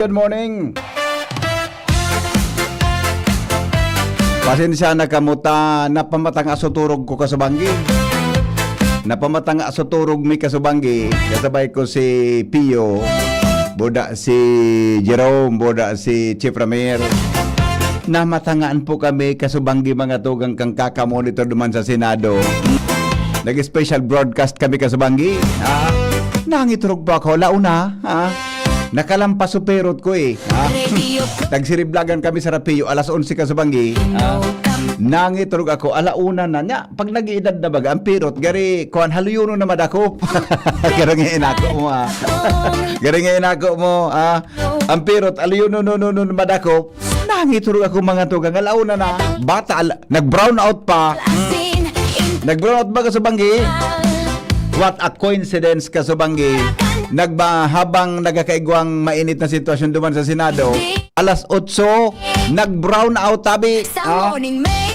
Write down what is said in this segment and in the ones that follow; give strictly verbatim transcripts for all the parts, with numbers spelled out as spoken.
Good morning. Pasensya na kamo ta, napamatanga so turog ko kasubanggi. Napamatanga so turog mi kasubanggi. Kasabay ko si Pio, buda si Jerome, buda si Chief Ramir. Namatangaan po kami kasubanggi, mga tugang, kan kakamonitor duman sa Senado. Nag-special broadcast kami kasubanggi. Ah, nangiturog pa ako, launa. Ah, nakalampas so pirot ko eh. Ah, nagsiriblagan kami sa Rapio, alas onse kasubanggi. Ah, nangiturog ako, alauna na. Nya, pag nag-iidad na baga, ang pirot, gari, kuwan, haluyono na madakop. Gari nga inako mo, ah. Gari nga inako mo, ah. Ang pirot, haluyono, no, no, no, madakop. Nangiturog ako, mga tugang, alauna na. Bata, al-, nag-brown out pa. Nag-brown out ba kasubanggi? What a coincidence kasubanggi. Nagba-, habang nagkakaigwang mainit na sitwasyon duman sa Senado, alas otso, nag-brown out tabi. Ah?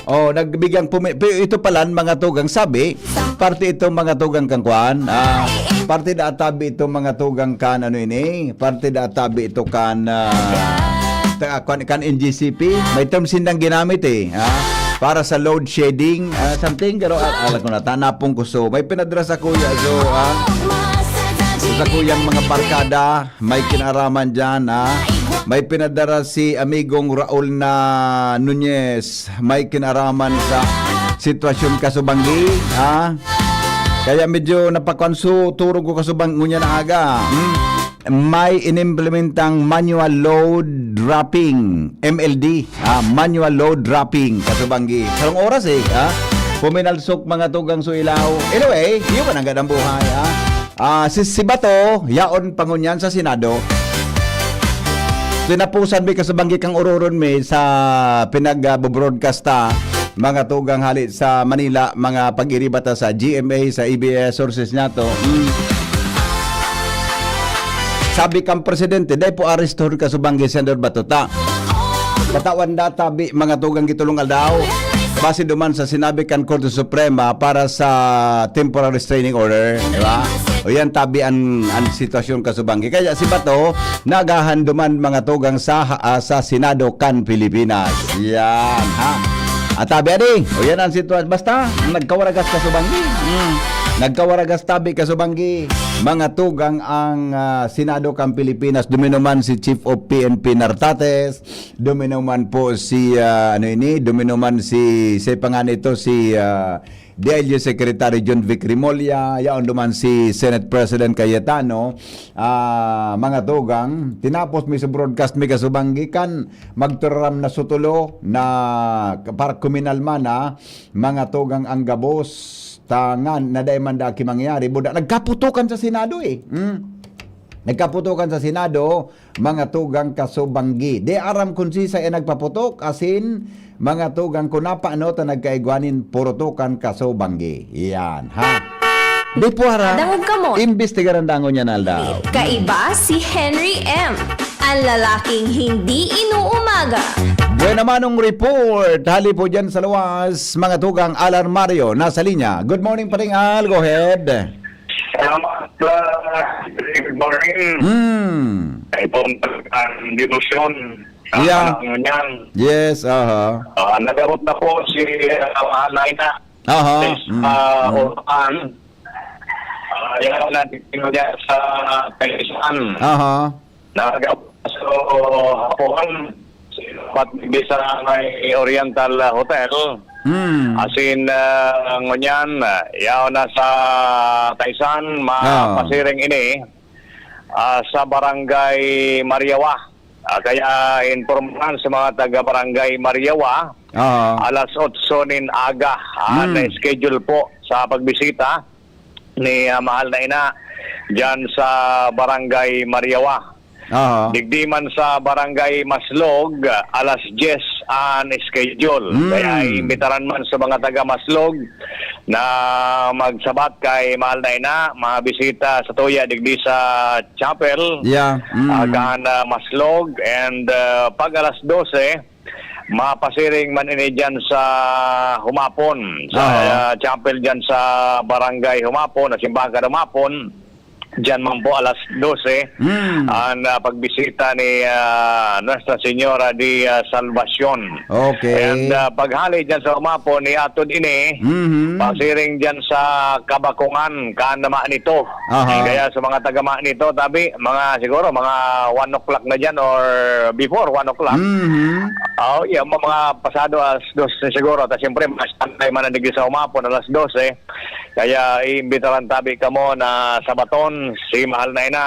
Oh, nagbigyang pumi-, pi-, ito pala, mga tugang, sabi, parte ito, mga tugang, kan kwan. Ah, parte da tabi ito, mga tugang, kan ano ini? Parte da tabi ito kan, ah, ta-, kan, kan N G C P. May term sindang ginamit eh. Ah, para sa load shedding, ah, something. Pero al-, alam ko na, tanapong ko. So, may pinadra sa kuya. So, ah, sa kuyang mga barkada, may kinaraman dyan, ah. May pinadara si amigong Raul na Nunez. May kinaraman sa sitwasyon kasubanggi, ha? Kaya medyo napakuan so turog ko kasubang ngunyan na aga. Hmm? May inimplementang manual load dropping, M L D, ah, manual load dropping, kasubanggi. Sarong oras eh, ha? Puminalsok mga tugang so ilaw. Anyway, yun man ang gadang buhay, ha? Ah, si, si Bato, yaon pa ngunyan sa Senado. Tinapusan mi kasubanggi kang ororon mi sa pinag-, ah, broadcast ta, mga tugang hali sa Manila, mga pag-iriba ta sa G M A, sa A B S sources niya to. Mm. Sabi kang presidente, "Dai po arestahon kasubanggi, Senador Bato, ta." Batawan data, bi, mga tugang gitulong aldaw. Base duman sa sinabi kan Korte Suprema para sa temporary restraining order, di ba? O yan, tabi an, an sitwasyon kasubanggi. Kaya si Bato, nagahan duman mga tugang sa, ah, sa Senado kan Pilipinas. Yan, ha? At tabi, adi, o yan ang sitwasyon. Basta, nagkawaragas kasubanggi. Hmm. Nagkawaragas tabi kasubanggi. Mga tugang ang, ah, Senado kan Pilipinas. Duminuman si Chief of P N P Nartates. Duminuman po si, ah, ano ini? Duminuman si, si pa nga nito, si, ah, D I L G Secretary John Vic Remulla, yaon duman si Senate President Cayetano, ah, mga tugang, tinapos mi sa broadcast mi kasubanggi kan magturaram na sutulo na para kuminalma na mga tugang ang gabos tangan na dai man daki mangyari. Buda, nagkaputukan sa Senado eh. Hmm. Nagkaputukan sa Senado, mga tugang kasubanggi. Di aram kun sisay ang nagpaputok, asin mga tugang kun napano ta nagkaigwanin purutukan kasubanggi. Yan, ha? Di po ara. Dangog kamo. Imbestigaran dangon yan, aldaw. Kaiba si Henry M, ang lalaking hindi inuumaga. Buena manong report. Hali po dyan sa luwas, mga tugang Alan Mario, nasa linya. Good morning, Paring Al. Go ahead. Salamat, ah, good morning. Hmm. Ito ang, ah, devotion. Ah, Yeah. Ano yan? Yes, aha. Ah, nag-abot na po si, ah, Mahal na Ina. Aha. Yes, Mm, ah, mm. Orhan. Ah, yan ang nandito niya sa Taisan. Aha. Nag-abot na sa hapon. Dapat sa may Oriental Hotel. Hmm. Asin, ah, ngunyan, ah, yaon na sa Taisan, Ah. mapasiring ini, ah, sa Barangay Mariawa. Ah, kaya impormahan sa mga taga Barangay Mariawa, Ah. alas otso nin aga, ah, Hmm. na-schedule po sa pagbisita ni, ah, Mahal na Ina dyan sa Barangay Mariawa. Aha. Digdi man sa Barangay Maslog, alas dyes an schedule. Mm. Kaya imbitaran man sa mga taga Maslog na magsabat kay Mahal na Ina, mga bisita sa tuya digdi sa chapel. Yeah. Mm. Ah, kan, ah, Maslog. And, ah, pag alas dose, mapasiring man ini dyan sa Humapon, sa, Aha. ah, chapel dyan sa Barangay Humapon, na simbahan kan Humapon. Diyan man po alas dose, Mm. ang, ah, pagbisita ni, ah, Nuestra Señora de, ah, Salvacion. Okay. And, ah, paghali diyan sa umapon, iatod ini, Mhm. pasiring diyan sa Kabakungan, kan Manito. Aha. Kaya sa mga taga Manito, tabi, mga siguro, mga one o'clock na diyan or before one o'clock. Mhm. Oh, yeah, mga, mga pasado alas dos na siguro. Tapos siyempre, mga standby man na digdi sa umapon, alas dose. Kaya iimbitaran tabi kamo na sabaton si Mahal na Ina.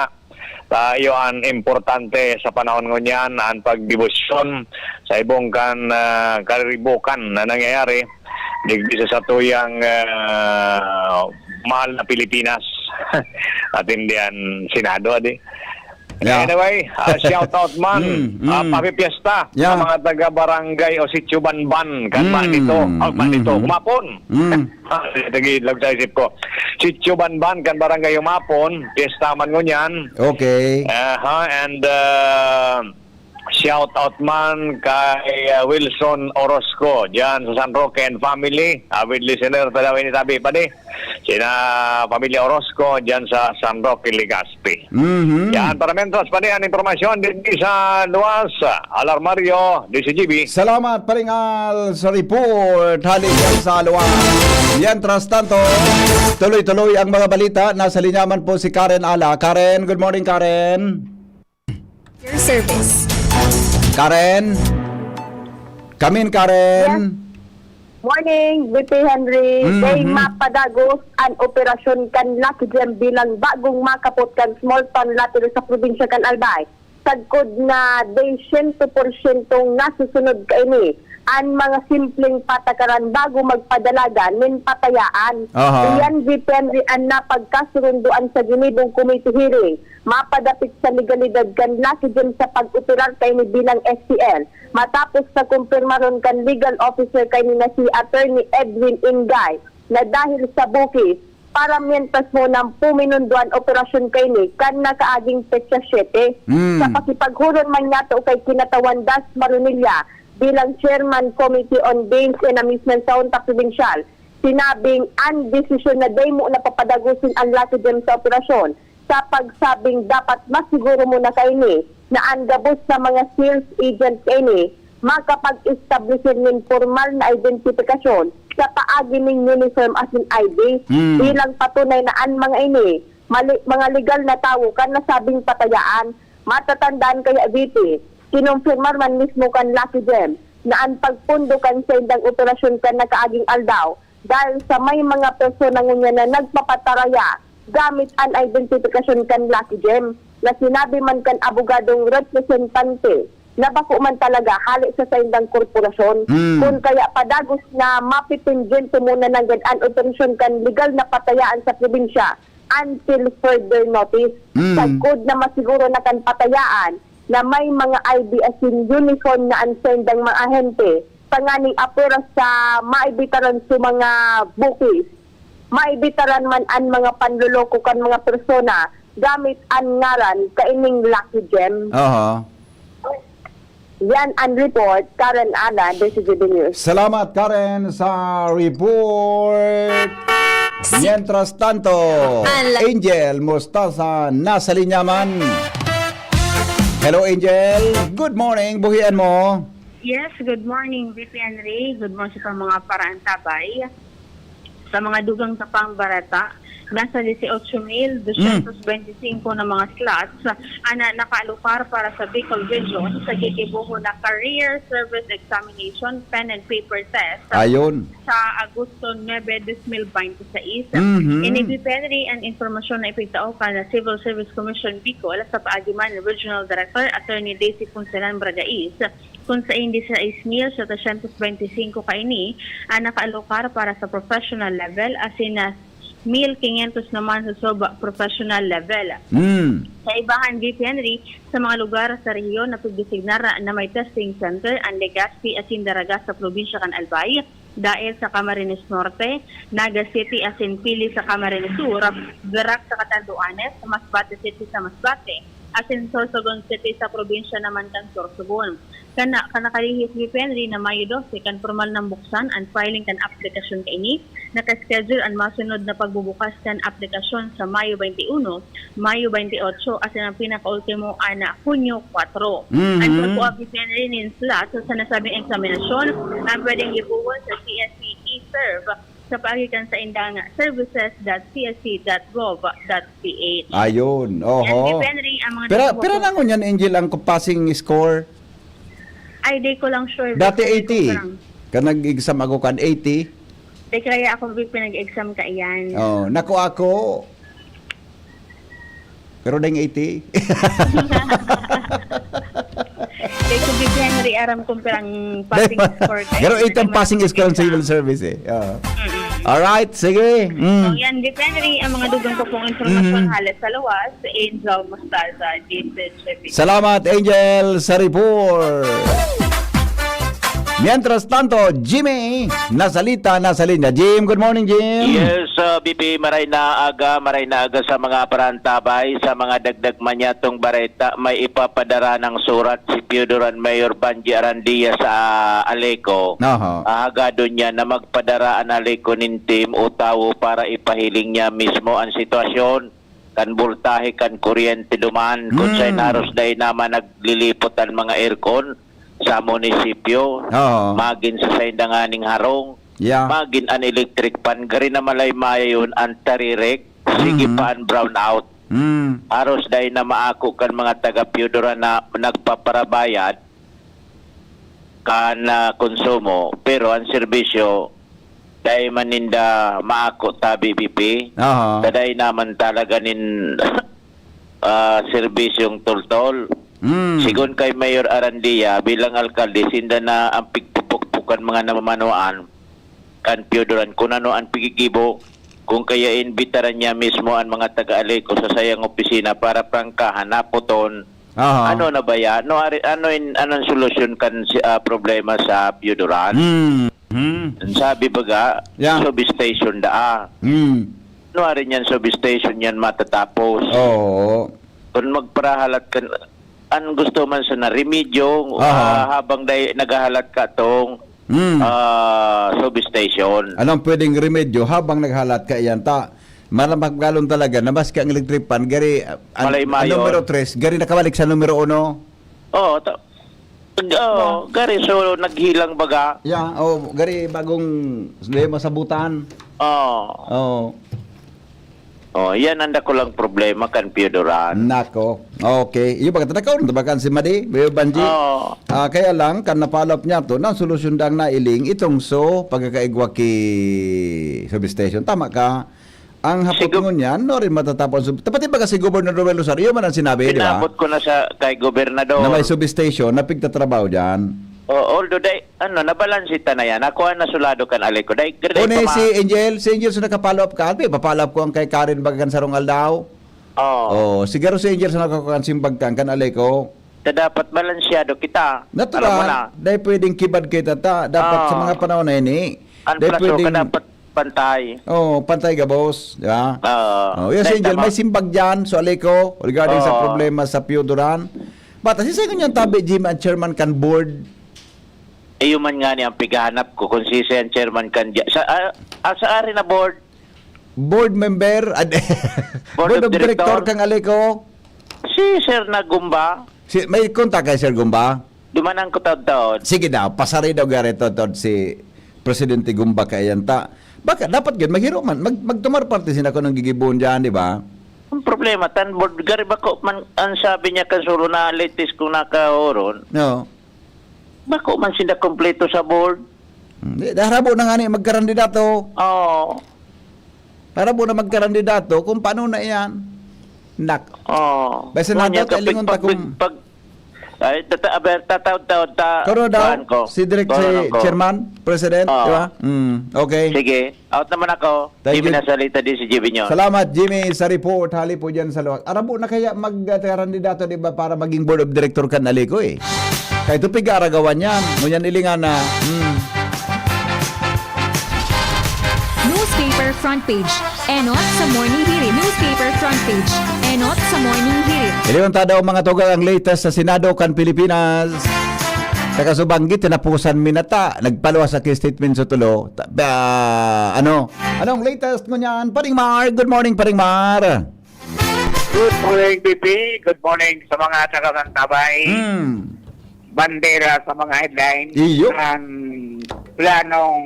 Ta iyo an importante sa panahon ngunyan, an pagdebosyon sa ibong kan, ah, karibukan na nangyayari digdi sa satuyang, ah, mahal na Pilipinas. At hindi an Senado, adi. Yeah. Anyway, ah, shout out man. Mm, Ah, mm. Happy Fiesta Yeah. sa mga taga Barangay o Sitio Banban, kan Mm, Manito. Oh, Manito, mm. Humapon. Mm. Ah, nag-iidlog sa isip ko. Sitio Banban, kan Barangay Humapon, Fiesta man ngunyan. Okay. Aha, and, ah, shout out man kay, ah, Wilson Orozco, diyan sa San Roque and family. Avid listener ta daw ini, tabi, padi. Sina Pamilya Orozco, diyan sa San Roque, Legazpi. Mhm. Yan, para mentras pa rin ang impormasyon digdi sa luwas, Alarmario, D C G B. Salamat, Paring Al, sa report. Hali diyan sa luwas. Mientras tanto, tuloy-tuloy ang mga balita. Nasa linya man po si Karen Ala. Karen, good morning, Karen. Your service. Karen? Come in, Karen. Yes. Morning, V P Henry. Mm, Day mm. mapadagos an operasyon kan Lucky Gem bilang bagong makapot kan small town lottery sa probinsya kan Albay. Sagkod na day siyento porsyentong nasusunod kaini an mga simpleng patakaran bago magpadalagan nin patayaan. Aha. Iyan, V P Henry, an napagkasurundoan sa ginibong committee hearing mapadapit sa legalidad kan Lucky Gem sa pag-operar kaini bilang S T L. Matapos na kumpirmaron kan legal officer kaini na si Attorney Edwin Ingay, na dahil sa bukis, para mientras mo nang puminundo an operasyon kaini kan nakaaging petsa siyete. Mm. Sa pakipaghuron man niyato kay Kinatawan Das Maronilla bilang Chairman Committee on Games and Amusement sa Junta Probinsyal, sinabing an desisyon na dai mo na papadagoson an Lucky Gem sa operasyon sa pagsabing dapat masiguro mo na kaini na an gabos na mga sales agent kaini makapag-establisir nin pormal na identifikasyon sa paagi nin uniform asin I D Hmm. bilang patunay na an mga ini mali, mga legal na tawo kan nasabing patayaan. Matatandaan kaya, V P, kinumpirmar man mismo kan Lucky Gem na an pagpundo kan saindang operasyon kan nakaaging aldaw dahil sa may mga persona ngunyan na nagpapataraya gamit an identifikasyon kan Lucky Gem na sinabi man kan abogadong representante na bako man talaga hale sa saindang korporasyon. Mm. Kun kaya padagos na mapependyente muna nanggad an operasyon kan legal na patayaan sa probinsya until further notice. Mm. Sagkod na masiguro na kan patayaan na may mga I D asin uniform na an saindang mga ahente, tanganing apwera sa maibitaran sa mga bukis, maibitaran man an mga panloloko kan mga persona gamit an ngaran kaining Lucky Gem. Aha. Yan ang report, Karen Ana, D C G B News. Salamat, Karen, sa report. Si- Mientras tanto, Ala- Angel Mostaza nasa linya man. Hello, Angel. Good morning. Buhian mo. Yes, good morning, V P Henry. Good morning sa mga paraantabay. Sa mga dugang sa pambarata, nasa dieciocho mil doscientos veinticinco na mga slots ang na-, nakaalokar para sa Bicol Region sa gigibohon na Career Service Examination Pen and Paper Test Ayun. sa Agosto nuebe, dos mil bente seis. Mhm. Ini, V P Henry, ang impormasyon na ipinatao kan Civil Service Commission Bicol sa paagi man ni Regional Director Attorney Daisy Punsalan Bragais, kun saen disisais mil setecientos veinticinco kaini ang nakaalokar para sa professional level, asin na mil quinientos naman sa sub-professional level. Mm. Sa ibahan, V P Henry, sa mga lugar sa rehiyon na pagdesignar na may testing center, ang Legazpi asin Daraga sa probinsya kan Albay, Daet sa Camarines Norte, Naga City asin Pili sa Camarines Sur, Virac sa Catanduanes, Masbate City sa Masbate, asin Sorsogon City sa probinsya naman kan Sorsogon. Kana, kan nakalihis, V P Henry, na Mayo dose kan pormal nang buksan an filing kan aplikasyon kaini, Naka-schedule an masunod na pagbubukas kan aplikasyon sa Mayo twenty-one, Mayo twenty-eight, asin ang pinakaultimo ana Hunyo kuwatro. Mhm. An pagkuha ki Henry nin slot sa nasabing eksaminasyon, ang pwedeng libuhon sa C S C eServ sa paagi kan saindang services dot C S C dot gov dot P H. Ayun, oho. Yan, Henry, ang mga Pira, nagbubukas. Pira na ngunyan, Angel, ang passing score? Ay, di ko lang sure. Dati Di ko eighty. Lang. Kan nag-exam ako kan eighty. Di kaya ako pinag-exam ka iyan. Oh, naku ako. Pero ding eighty. Di ko bigyan rin aram kung pirang passing score ka. Pero ito ang passing score ng civil service eh. Oo. Mm-mm. Alright, sige. Mm. So, yan, Jeff Henry, ang mga dugang ko pong impormasyon Mhm. halos sa luwas, Angel Mostalza, Jason Chevy. Salamat, Angel, sa report. Mientras tanto, Jimmy, nasalita, nasa linya. Jim, good morning, Jim. Yes, uh, B P, maray na aga, maray na aga sa mga parantabay, sa mga dagdag manyatong bareta, may ipapadara ng surat si Pio Duran Mayor Banji Arandia sa Aleco. Aha. Ahagado niya na magpadara an Aleco nin team o tawo para ipahiling niya mismo ang sitwasyon kan boltahe kan kuryente duman, kun Hmm. saen haros dai naman naglilipot an mga aircon sa munisipyo, Oo. magin sa sainda nganing harong, Yeah. magin an electric fan, gari na malaymayon an tarirek, sige Mhm. pa an brownout. Mm. Haros dai na maako kan mga taga Pio Duran na nagpaparabayad kan, ah, konsumo, pero ang serbisyo dai man ninda maako ta, B P P. Aha. Ta dai naman talaga nin, ah, serbisyong toltol. Mm. Sigon kay Mayor Arandia, bilang alkalde, sinda na ang pigpupukpukan mga namamanwaan kan Pio Duran kun ano ang pigigibo, kung kaya imbitaran niya mismo ang mga taga-Aleco sa sayang opisina para prangkahan, naputon, Aha. ano na ba yan? No, ari, ano in, anong solusyon kan si, ah, problema sa Pio Duran? Hmm. Hmm. Ang sabi baga, Yeah. substation daa. Hmm. No, ari niyan substation yan matatapos. Oo. Kung magparahalat kan, ang gusto man sana remedyo, Aha. ah, habang day, naghahalat ka tong, Hmm. ah, substation. Anong pwedeng remedyo habang naghahalat ka iyan ta? Malamang galon talaga na maski ang electric fan, gari, ah, an, Malay ang mayon. numero tres, gari nakabalik sa numero uno. Oo, ta-, oo, Yeah. gari, so, naghilang baga. Yeah, oh, gari bagong lema sa butan. Oo. Oo. Oh, yan ang dakulang problema kan Pio Duran. Nako. Okay. Iyo, pagkatanakaw, tabakan si Madi, Mayor Banji. Oo. Ah, kaya lang, kan na-follow up niya to, na solusyon dang nailing, itong so, pagkakaigwa ki substation. Tama ka. Ang hapot Sigu- ngunyan, no rin matatapos. Tapos, di ba kasi Gobernador Romel Rosario, iyo man ang sinabi, di ba? Pinabot ko na sa kay Gobernador. Na may substation, na pigtatrabaho dyan. Oh, although, day, ano, nabalanse ta na yan. Ako ang nasulado kan Aleco. Day, day, Kung pa ma- si Angel, si Angel, so naka-follow up ka, di ba, follow up ko ang kay Karen Bagagan Sarong Aldaw? Oo. Oh, siguro si Angel, so nakakuha ang simbag kan, kan Aleco. Ta dapat balansyado kita. Natural. Alam mo na. Dahil pwedeng kibad kita ta. Dapat sa Oo. mga panahon na ini, Ang dahil plaso ka pwedeng dapat pantay. Oo, pantay gabos, di ba? Oo. Oh, yes, Dahil Angel, tama. may simbag dyan, so Aleco, regarding sa Oo. problema sa Pio Duran. But, si Sego niyan tabi, Jim, ang chairman kan board. Iyo man nga ni ang pighahanap ko kung si ang chairman kan dya-, sa, ah, ah, sa ari na board. Board member, ad-, Board board of of director. director kang Aleco. Si Sir na Gumba. Si, may kontak kay Sir Gumba? Dumanan ko taod-taod. Sige daw, pasari daw gari taod-taod si Presidente Gumba kay yan ta. Baka dapat gid maghiro man, mag-, magtumar parte sina ko ng gigibon diyan, di ba? Ang problema, tan board, gari ba ko man, ang sabi niya kan solo na latest kung nakaoron, No. bako man sinda kompleto sa board. Hmm, di, harabo na nga ni magkarandidato. Oo. Harabo na magkarandidato kung paano na iyan. Nak. Oo. Basta Kung na niya daw, kailingon kapag-, ta kung pag-, pag-, ay, tata-, aber, tataod-taod ta, Koro daw, kuhaan ko. si Direk, Koro si ko. chairman, president, Oo. di ba? Mm, okay. Sige. Out naman ako. Thank Jimmy you. Nasalita din si Jimmy Nyon. Salamat, Jimmy, sa report. Hali po dyan sa luwag. Arabo na kaya magkarandidato, di ba, para maging board of director kan Aleco eh. Kaya ito, pig-aaragawan yan. Ngunyan ilingan na. Hmm. Newspaper front page. Enot sa Morning Hirit. Newspaper front page. Enot sa Morning Hirit. Iliwan ta daw, mga tugang, ang latest sa Senado kan Pilipinas. Taga Subanggi, tinapusan mi na ta. Nagpaluwas sa statement sa tulo. Ta-, ba, ano? Anong latest ngunyan? Paring Mar, good morning, Paring Mar. Good morning, B P. Good morning sa mga taga Santabay. Hmm. Bandera sa mga headlines. Iyo. Ang planong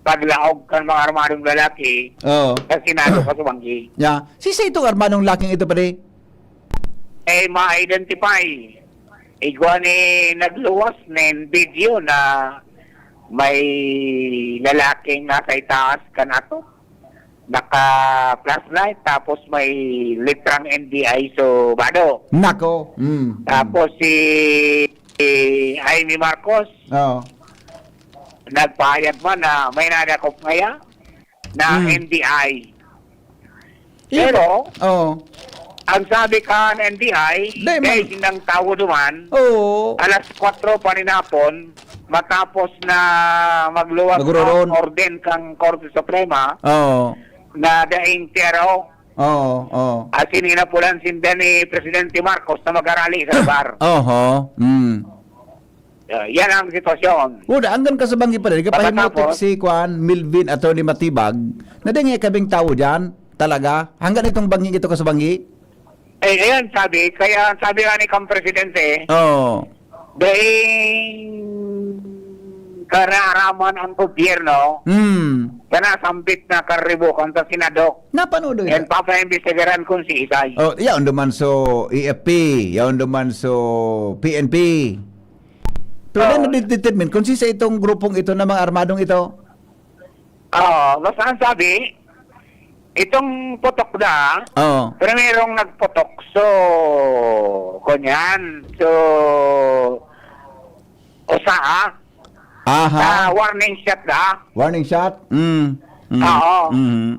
paglaog kan mga armadong lalaki Oo. sa Senado sa Subanggi. Ya. Sisay itong armadong laking ito, pare? Eh, ma-identify. Igwa ni nagluwas nin video na may lalaking nasa itaas kan ato. Naka-flashlight, tapos may litrang N B I so bado. Nako. Mm, mm. Tapos si, si Imee Marcos, Oo. nagpahayag man na may nadakop ngaya na Mm. N B I. Iyo Pero, ba? Oo. ang sabi kan N B I, Dai man. dai sindang tawo duman, Oo. alas kwatro paninapon, matapos na magluwas Nagururun. ang orden kang Korte Suprema Oo. na daing T R O. Oo, oo. Asin hinapulan sinda ni Presidente Marcos na magarali sa lugar. Oho. Mm. Ah, yan ang sitwasyon. Uda, anggan ka sa banggi pa rin. Kapahimutik Pagkatapos si Kwan, Milvin, Attorney Matibag, na di nga kabing tawo dyan, talaga. Hanggang itong banggi, ito ka sa banggi? Eh, ayan, sabi. Kaya sabi nga ni Kang Presidente, Oo. daing kararaman ang gobyerno, Hmm. na nasambit na karibukan sa Senado. Napanood ito? And papaimbestigaran kung si Isay. Oh, yaon duman so A F P, yaon duman so P N P. Pero Oh. na determine kung sisa itong grupong ito na mga armadong ito. Oo, basta ang sabi, itong putok na, Oo. primerong nagputok, so, kunyan, so, usa, ah, Aha. sa warning shot na. Warning shot? Mm. Mm. Oo. Mm.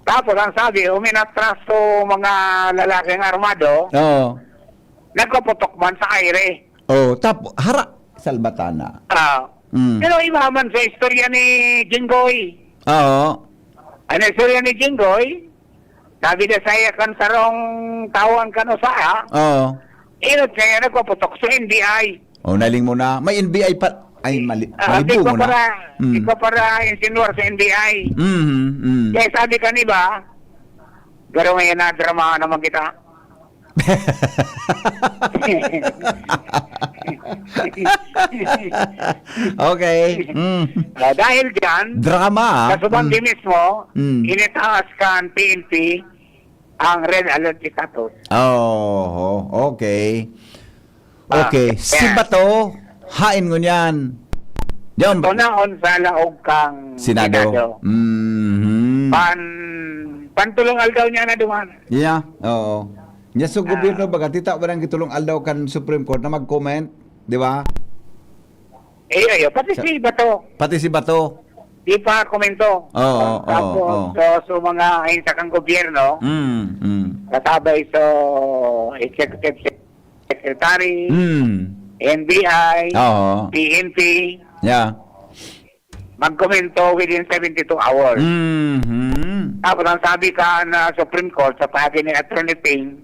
Tapos ang sabi, uminatras so mga lalaking armado, Oo. nagpuputok man sa aire. Oh, tap-, hara, salbatana. Ah. Mm. Pero iba man sa istorya ni Jinggoy. Oo. Ang istorya ni Jinggoy, sabi na saya kan sarong tawang kan usa, Oo. inot kaya nagpaputok sa N B I. Oh, naling mo na. May N B I pa. Ay, mali. Ah, Malibu di ko mo na. para, Mm. di ko para insinuar sa N B I. Mhm, mm. Kaya sabi ka ni ba, garo ngayon na drama naman kita. Okay. Mm. Ah, dahil dyan, Drama, ah. sa Subanti Mm. mismo, Mm. initaas kan P N P ang red alert status. Oh, okay. Ah, Okay. Si kaya Bato, hain ngunyan. Diyan ba? Ito na on sa laog kang Senado. Senado. Mhm. Pan-, pantulong aldaw niya na duman. Yeah, oo. Nya so, Ah. gobyerno, baga, tita, walang gitulong aldaw kan Supreme Court na mag-comment, di ba? Eh, iyo, pati Sa si Bato. Pati si Bato. Di pa komento. Oo, oo, Tapos, oo. so, so mga ahensya kang gobyerno, Mm, mm. katabay so executive secretary, Mm. N B I, Oo. P N P, Yeah. magkomento within seventy-two hours. Mhm. Tapos ang sabi ka na Supreme Court sa paagi ni Attorney Ping,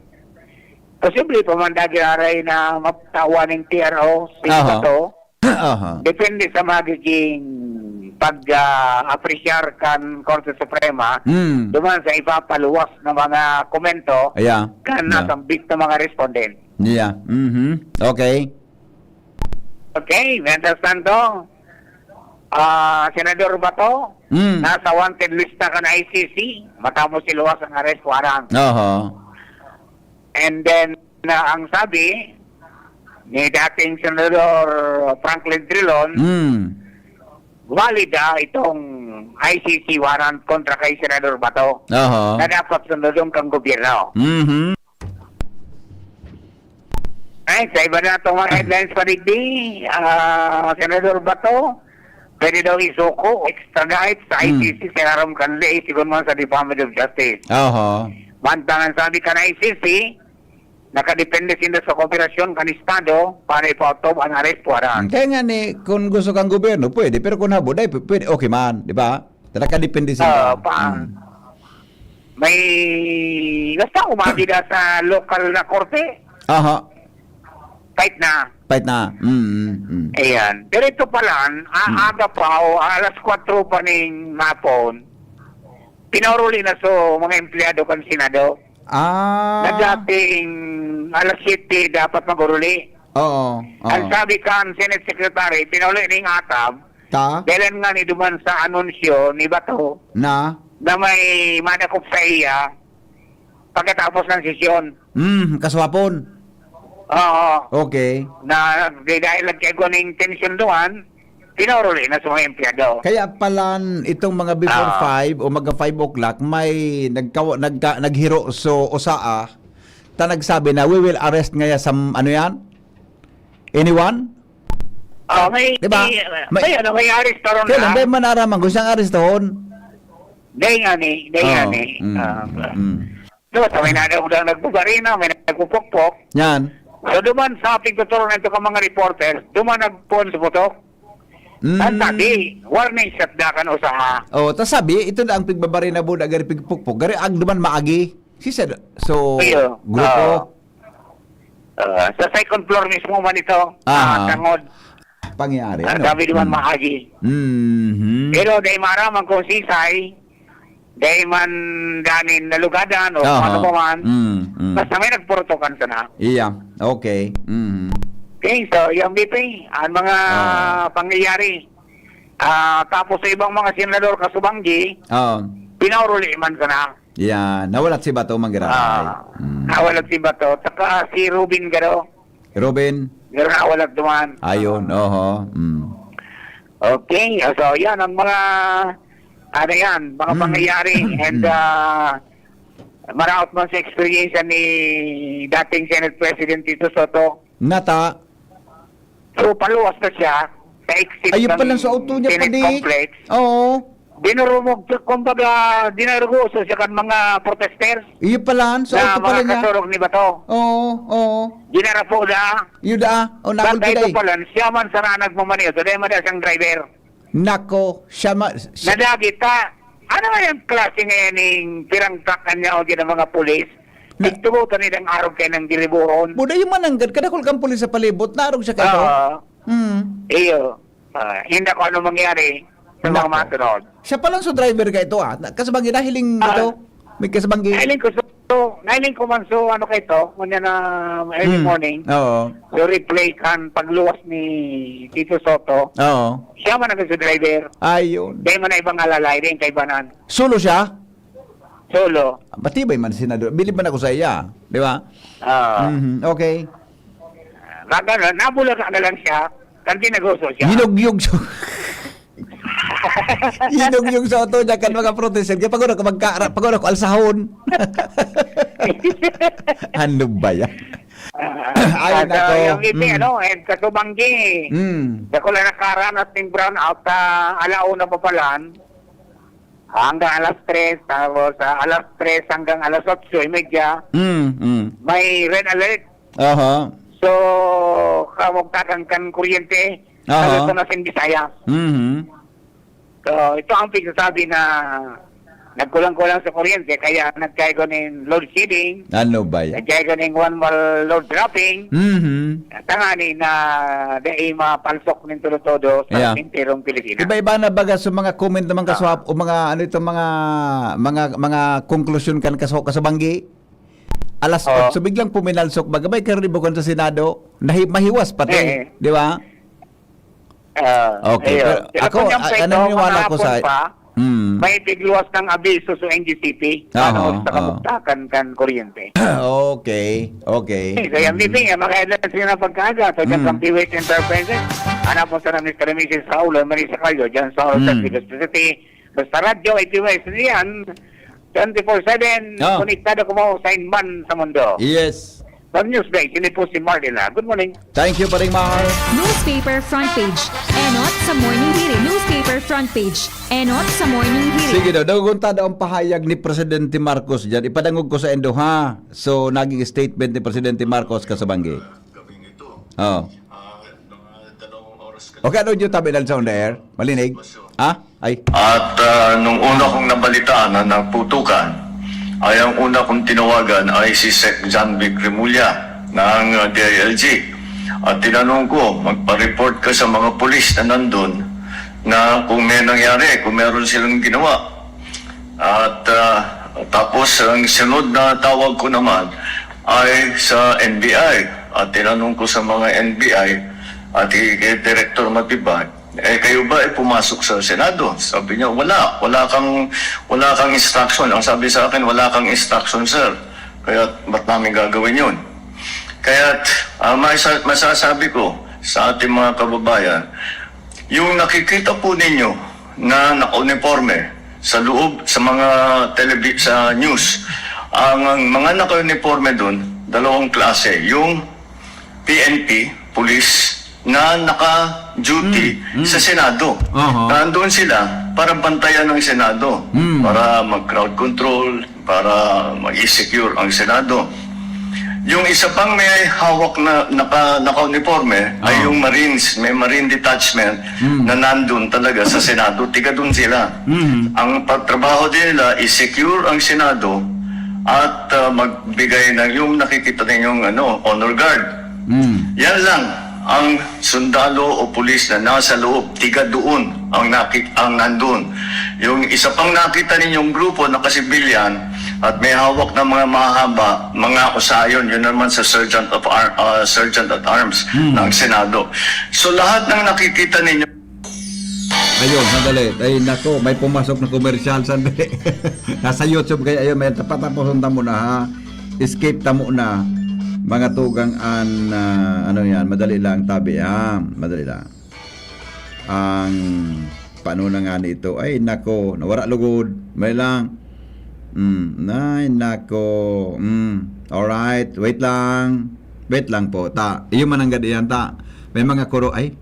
posible pa man dagi aray na matawan ng T R O si Aha. Bato. Aha. Depende sa magiging pag, ah, apresyar kan Korte Suprema Mm. duman sa ipapaluwas na mga komento Yeah. kan Yeah. nasambit na mga respondent. Yeah. Mhm. Okay. Okay, mientras tanto, ah, Senador Bato, Mm. nasa wanted lista kan I C C, matapos iluwas ang arrest warrant. Aha. And then, na ang sabi ni dating Senador Franklin Drilon, Mm. valid, ah, itong I C C warrant kontra kay Senador Bato Aha. na dapat sundodon kang gobyerno. Mhm. Ay, sa iba na itong mga headlines pa digdi, ah, Senador Bato, pwede daw isuko, extradite sa Mm. I C C sa ilarom kan ley, sigon man sa Department of Justice. Aha. Mantang ang sabi kan I C C, nakadepende sinda sa kooperasyon kan Estado para ipaotob ang arrest warrant. Kaya nga ni, kung gusto kang gobyerno, pwede. Pero kung habo, dai, pwede. Okay man, di ba? Nakadepende sinda. Oo, pa. Mm. May, basta umabida sa lokal na korte. Aha. Kahit na. Pait na. Mm, mm, mm. Ayan. Diretso pa lang, a-, Hmm. aga pa o alas kwatro pa ning hapon, pinauruli na so mga empleyado kan Senado. Ah. Na dating alas siyete dapat mag-uruli. Oo, oo. Ang sabi kan Senate Secretary, pinauli ning atab, Ta? dahil nga ni duman sa anunsyo ni Bato Na? na may madakop sa iya pagkatapos ng sesyon. Hmm, kaswapon. Oo. Okay. Na, di dahil nagkaigwa ning tensyon duman, pinauruli na sa mga empleyado. Kaya palan itong mga before Ah. five o magka five o'clock, may nagkawa-, nagka-, naghiro so usaa, ta nagsabi na, "We will arrest ngaya sa, ano yan? Anyone?" Ah, may, Di ba? may, May may, ano, may arrest na ron Kaya lang, na. may manaraman kung siyang arestahon. Dahil nga ni, dahil nga Oo. ni. Mm. Ah, Mm. Diba, sa may nanaw lang nagbubarina, may nagpupukpok. Yan. So, duman sa pigtuturo na ito ka mga reporters, duman nagpuon sa putok. Mm. Ang sabi, warning shot da kan usaha. Oh, tas sabi, ito na ang pigbabarina buda, gari pigpukpok. Gari ag duman maagi. Si said, so, Iyo. grupo. Ah. Ah, sa second floor mismo man ito, Aha. ah, tangod. Pangyayari, Ang ano? sabi duman, Mm. maagi. Mhm. Pero dahil maraman kung sisay, dai man danin nalugadan o Aha. ano pa man, Mm, mm. basta may nagpurutukan sana. Iya, okay. Mm. Okay, so, yung B P, ang mga Ah. pangyayari, ah, tapos sa ibang mga senador kasubanggi, Ah. pinauruli man sana. Iya, nawalat si Bato, Manggiray. Ah, Mm. nawalat si Bato. Saka si Ruben Garo. Ruben? Garo nawalat duman. Ayun, Ah. oho. Mm. Okay, so yan ang mga, ano yan, mga Mm. pangyayari. And, Mm. ah, maraot man sa eksperyensya ni dating Senate President Tito Soto. Nata. So, paluwas na siya sa exit Ayun ng pala sa auto niya, Senate padi. Complex. Oo. Dinurumog, kumbaga, dinarugoso siya kan mga protesters. Iyo pala, sa Na auto pala mga niya. kasurog ni Bato. Oo, oo. Dinarapo na. Iyo da, o, Baka nagulpi ito da eh. pala, siya man sana nagmamaneho. So, dahil mada siyang driver. Nako, siya ma-, siya Nadagit ta. Ano nga yung klase ngayon ning pirangkakan niya o gina mga pulis? Na Tigtubutan nilang arog kayo ng diribuhon. Buda yung mananggad, kadakol kang pulis sa palibot, naarog siya kayo? Oo. Hmm. Iyo. Ah, hindi ko ano mangyari sa mga Nako. masunod. Siya palang so driver ka ito, ah. Na-, kasabanggi, nahiling Ah. ito. May kasabanggi. Nahiling ko so, nahiling ko man so, ano ka ito, ngunyan na early Hmm. morning. Oo. So, replay kan pagluwas ni Tito Soto. Oo. Siya man ang sa driver. Ayun. Dahil man na ibang alalay, dahil kaibanan. Solo siya? Solo. Matibay man si Senador. Bilib man ako sa iya. Di ba? Oo. Mhm. Okay. Nagano, nabulaga na lang siya. Kan tinagoso siya. Yinugyog sa, yinugyog sa auto niya kan mga protester. Kaya pag-una ko magka-, pag-una ko alsahon. Ano ba yan? Ah, Ay, ah, nako. yung ngiti, Mm. ano, and kasubanggi. Mm. Dako lang nakaranas ning brownout sa alauna pa palan. Hanggang alas tres, tapos, ah, alas tres hanggang alas otso y media, Mm, mm. may red alert. Aha. So, kamugtakan kan kuryente, Aha. sa Luzon asin Visayas. Mhm. So, ito ang pigsasabi na nagkulang-kulang sa kuryente, kaya nagkaigo nin load shedding, Ano ba yan? nagkaigo nin one mile load dropping, Mhm. tangani na dai mapansok nin todo-todo sa Yeah. entero Pilipinas. Iba-iba na baga sa mga comment naman, Ah. kaswap, o mga, ano ito, mga, mga, mga konklusyon kan kaso-, kasabanggi. Alas Oo. otso, biglang puminalsok, baga may karibukon sa Senado. Nahi-, mahiwas pati, Eh, eh. di ba? Ah, Okay, ayun. pero Pero ako, kung yung a-, peso, ano, naniniwala ko manahapon sa pa, Hmm. may tigluwas ng abiso sa N G C P. Aha, Ano, sa aha. kabugtakan kan kuryente. Okay, okay. Eh, kaya Hmm. meeting, eh, mga headlines yun ang pagkaaga. So, dyan Hmm. kang P W H Enterprises. Hanapon sa Mister and Missus Raul Marisa Callo, dyan sa Hmm. San Pedro City. Basta radyo, eighty West, yan. Twenty-four seven, Ah. konektado kamo sa inman sa mundo. Yes. Sa Newsday, sini po si Marlena. Good morning. Thank you, Paring Mar. Newspaper front page. Enot sa morning hearing. Newspaper front page. Enot sa morning hearing. Sige daw, daw kung tada ang pahayag ni Presidente Marcos dyan, ipadangog ko sa indo, ha? So, naging statement ni Presidente Marcos kasabanggi. Oh. Okay, ano yung tabi lang sa on the air? Malinig? Ha? Ay. At, ah, nung una kong nabalitaan na naputukan, ay ang una kong tinawagan ay si Sec John Vic Remulla ng, ah, D I L G. At tinanong ko, "Magpa-report ka sa mga pulis na nandun na kung may nangyari, kung meron silang ginawa." At, ah, tapos ang sunod na tawag ko naman ay sa N B I. At tinanong ko sa mga N B I at kay Director Matibay, "Eh, kayo ba ay pumasok sa Senado?" Sabi niya, "Wala. Wala kang, wala kang instruction." Ang sabi sa akin, "Wala kang instruction, sir. Kaya ba't namin gagawin yun?" Kaya, ah, masa-, masasabi ko sa ating mga kababayan, yung nakikita po ninyo na naka-uniforme sa loob, sa mga telebi-, sa news, ang, ang mga naka-uniforme dun, dalawang klase. Yung P N P, pulis, na naka-duty Mm, mm. sa Senado. Aha. Nandun sila para bantayan ang Senado, Mm. para mag-crowd control, para ma-secure ang Senado. Yung isa pang may hawak na naka-, naka-uniforme ay Ah. yung Marines, may Marine detachment Mm. na nandun talaga sa Senado, tiga dun sila. Mm. Ang pagtrabaho din nila is secure ang Senado at, ah, magbigay ng yung nakikita ninyong, ano, honor guard. Mm. Yan lang ang sundalo o pulis na nasa loob, tiga doon ang naki-, ang nandun. Yung isa pang nakita ninyong grupo na kasibilyan at may hawak na mga mahaba, mga usayon, yun naman sa Sergeant of Ar-, ah, Sergeant at Arms Hmm. ng Senado. So lahat ng nakikita ninyo Ayun, sandali. Ay, nako, may pumasok na komersyal. Sandali. Nasa YouTube kayo. Ayun, may tapataposon ta muna, ha? Escape ta muna. Mga tugang an, ah, ano yan, madali lang, tabi, ha? Madali lang. Ang, paano na nga nito? Ay, nako, nawara lugod. May lang. Mm, ay, nako. Mm, alright, wait lang. Wait lang po, ta. Iyo man ang gadiyan, ta. May mga kuro, ay.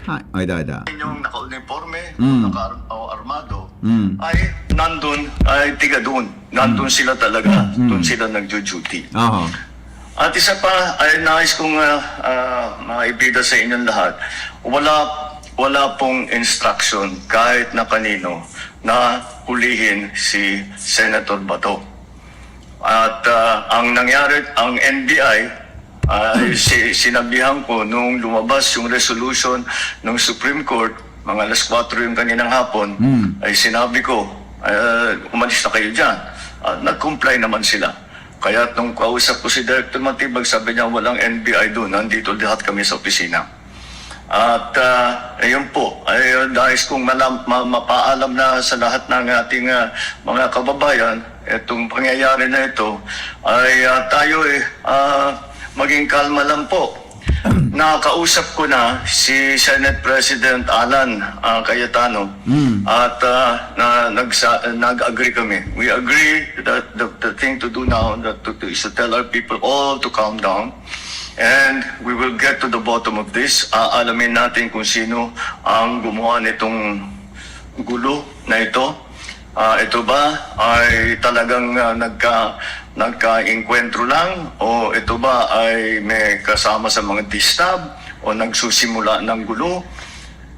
Ha, ay, da, da. Yung naka-uniforme, Mm. naka-ar-, o armado, Mm. ay nandun, ay tiga doon. Nandun Mm. sila talaga. Mm. Doon sila nagjo-duty. Aha. At isa pa, ay nais kong, ah, ah, maibida sa inyong lahat, wala, wala pong instruction kahit na kanino na hulihin si Senator Bato. At, ah, ang nangyari, ang N B I, ah, si-, sinabihan ko nung lumabas yung resolution ng Supreme Court, mga alas kwatro yung kaninang hapon, Hmm. ay sinabi ko, ah, "Umalis na kayo dyan." Ah, nag-comply naman sila. Kaya nung kausap ko si Director Matibag, sabi niya, "Walang N B I doon, nandito lahat kami sa opisina." At, ah, ayun po, ay, ah, nais kong malam-, ma-, mapaalam na sa lahat ng ating, ah, mga kababayan, itong pangyayari na ito ay, ah, tayo, eh, ah, maging kalma lang po. Nakausap ko na si Senate President Alan, ah, Cayetano Mm. at, ah, na, nagsa-, nag-agree kami. We agree that the, the thing to do now that to, to, is to tell our people all to calm down. And we will get to the bottom of this. Aalamin natin kung sino ang gumawa nitong gulo na ito. Ah, ito ba ay talagang, ah, nagka-, nagka-engkwentro lang o ito ba ay may kasama sa mga distab o nagsusimula ng gulo?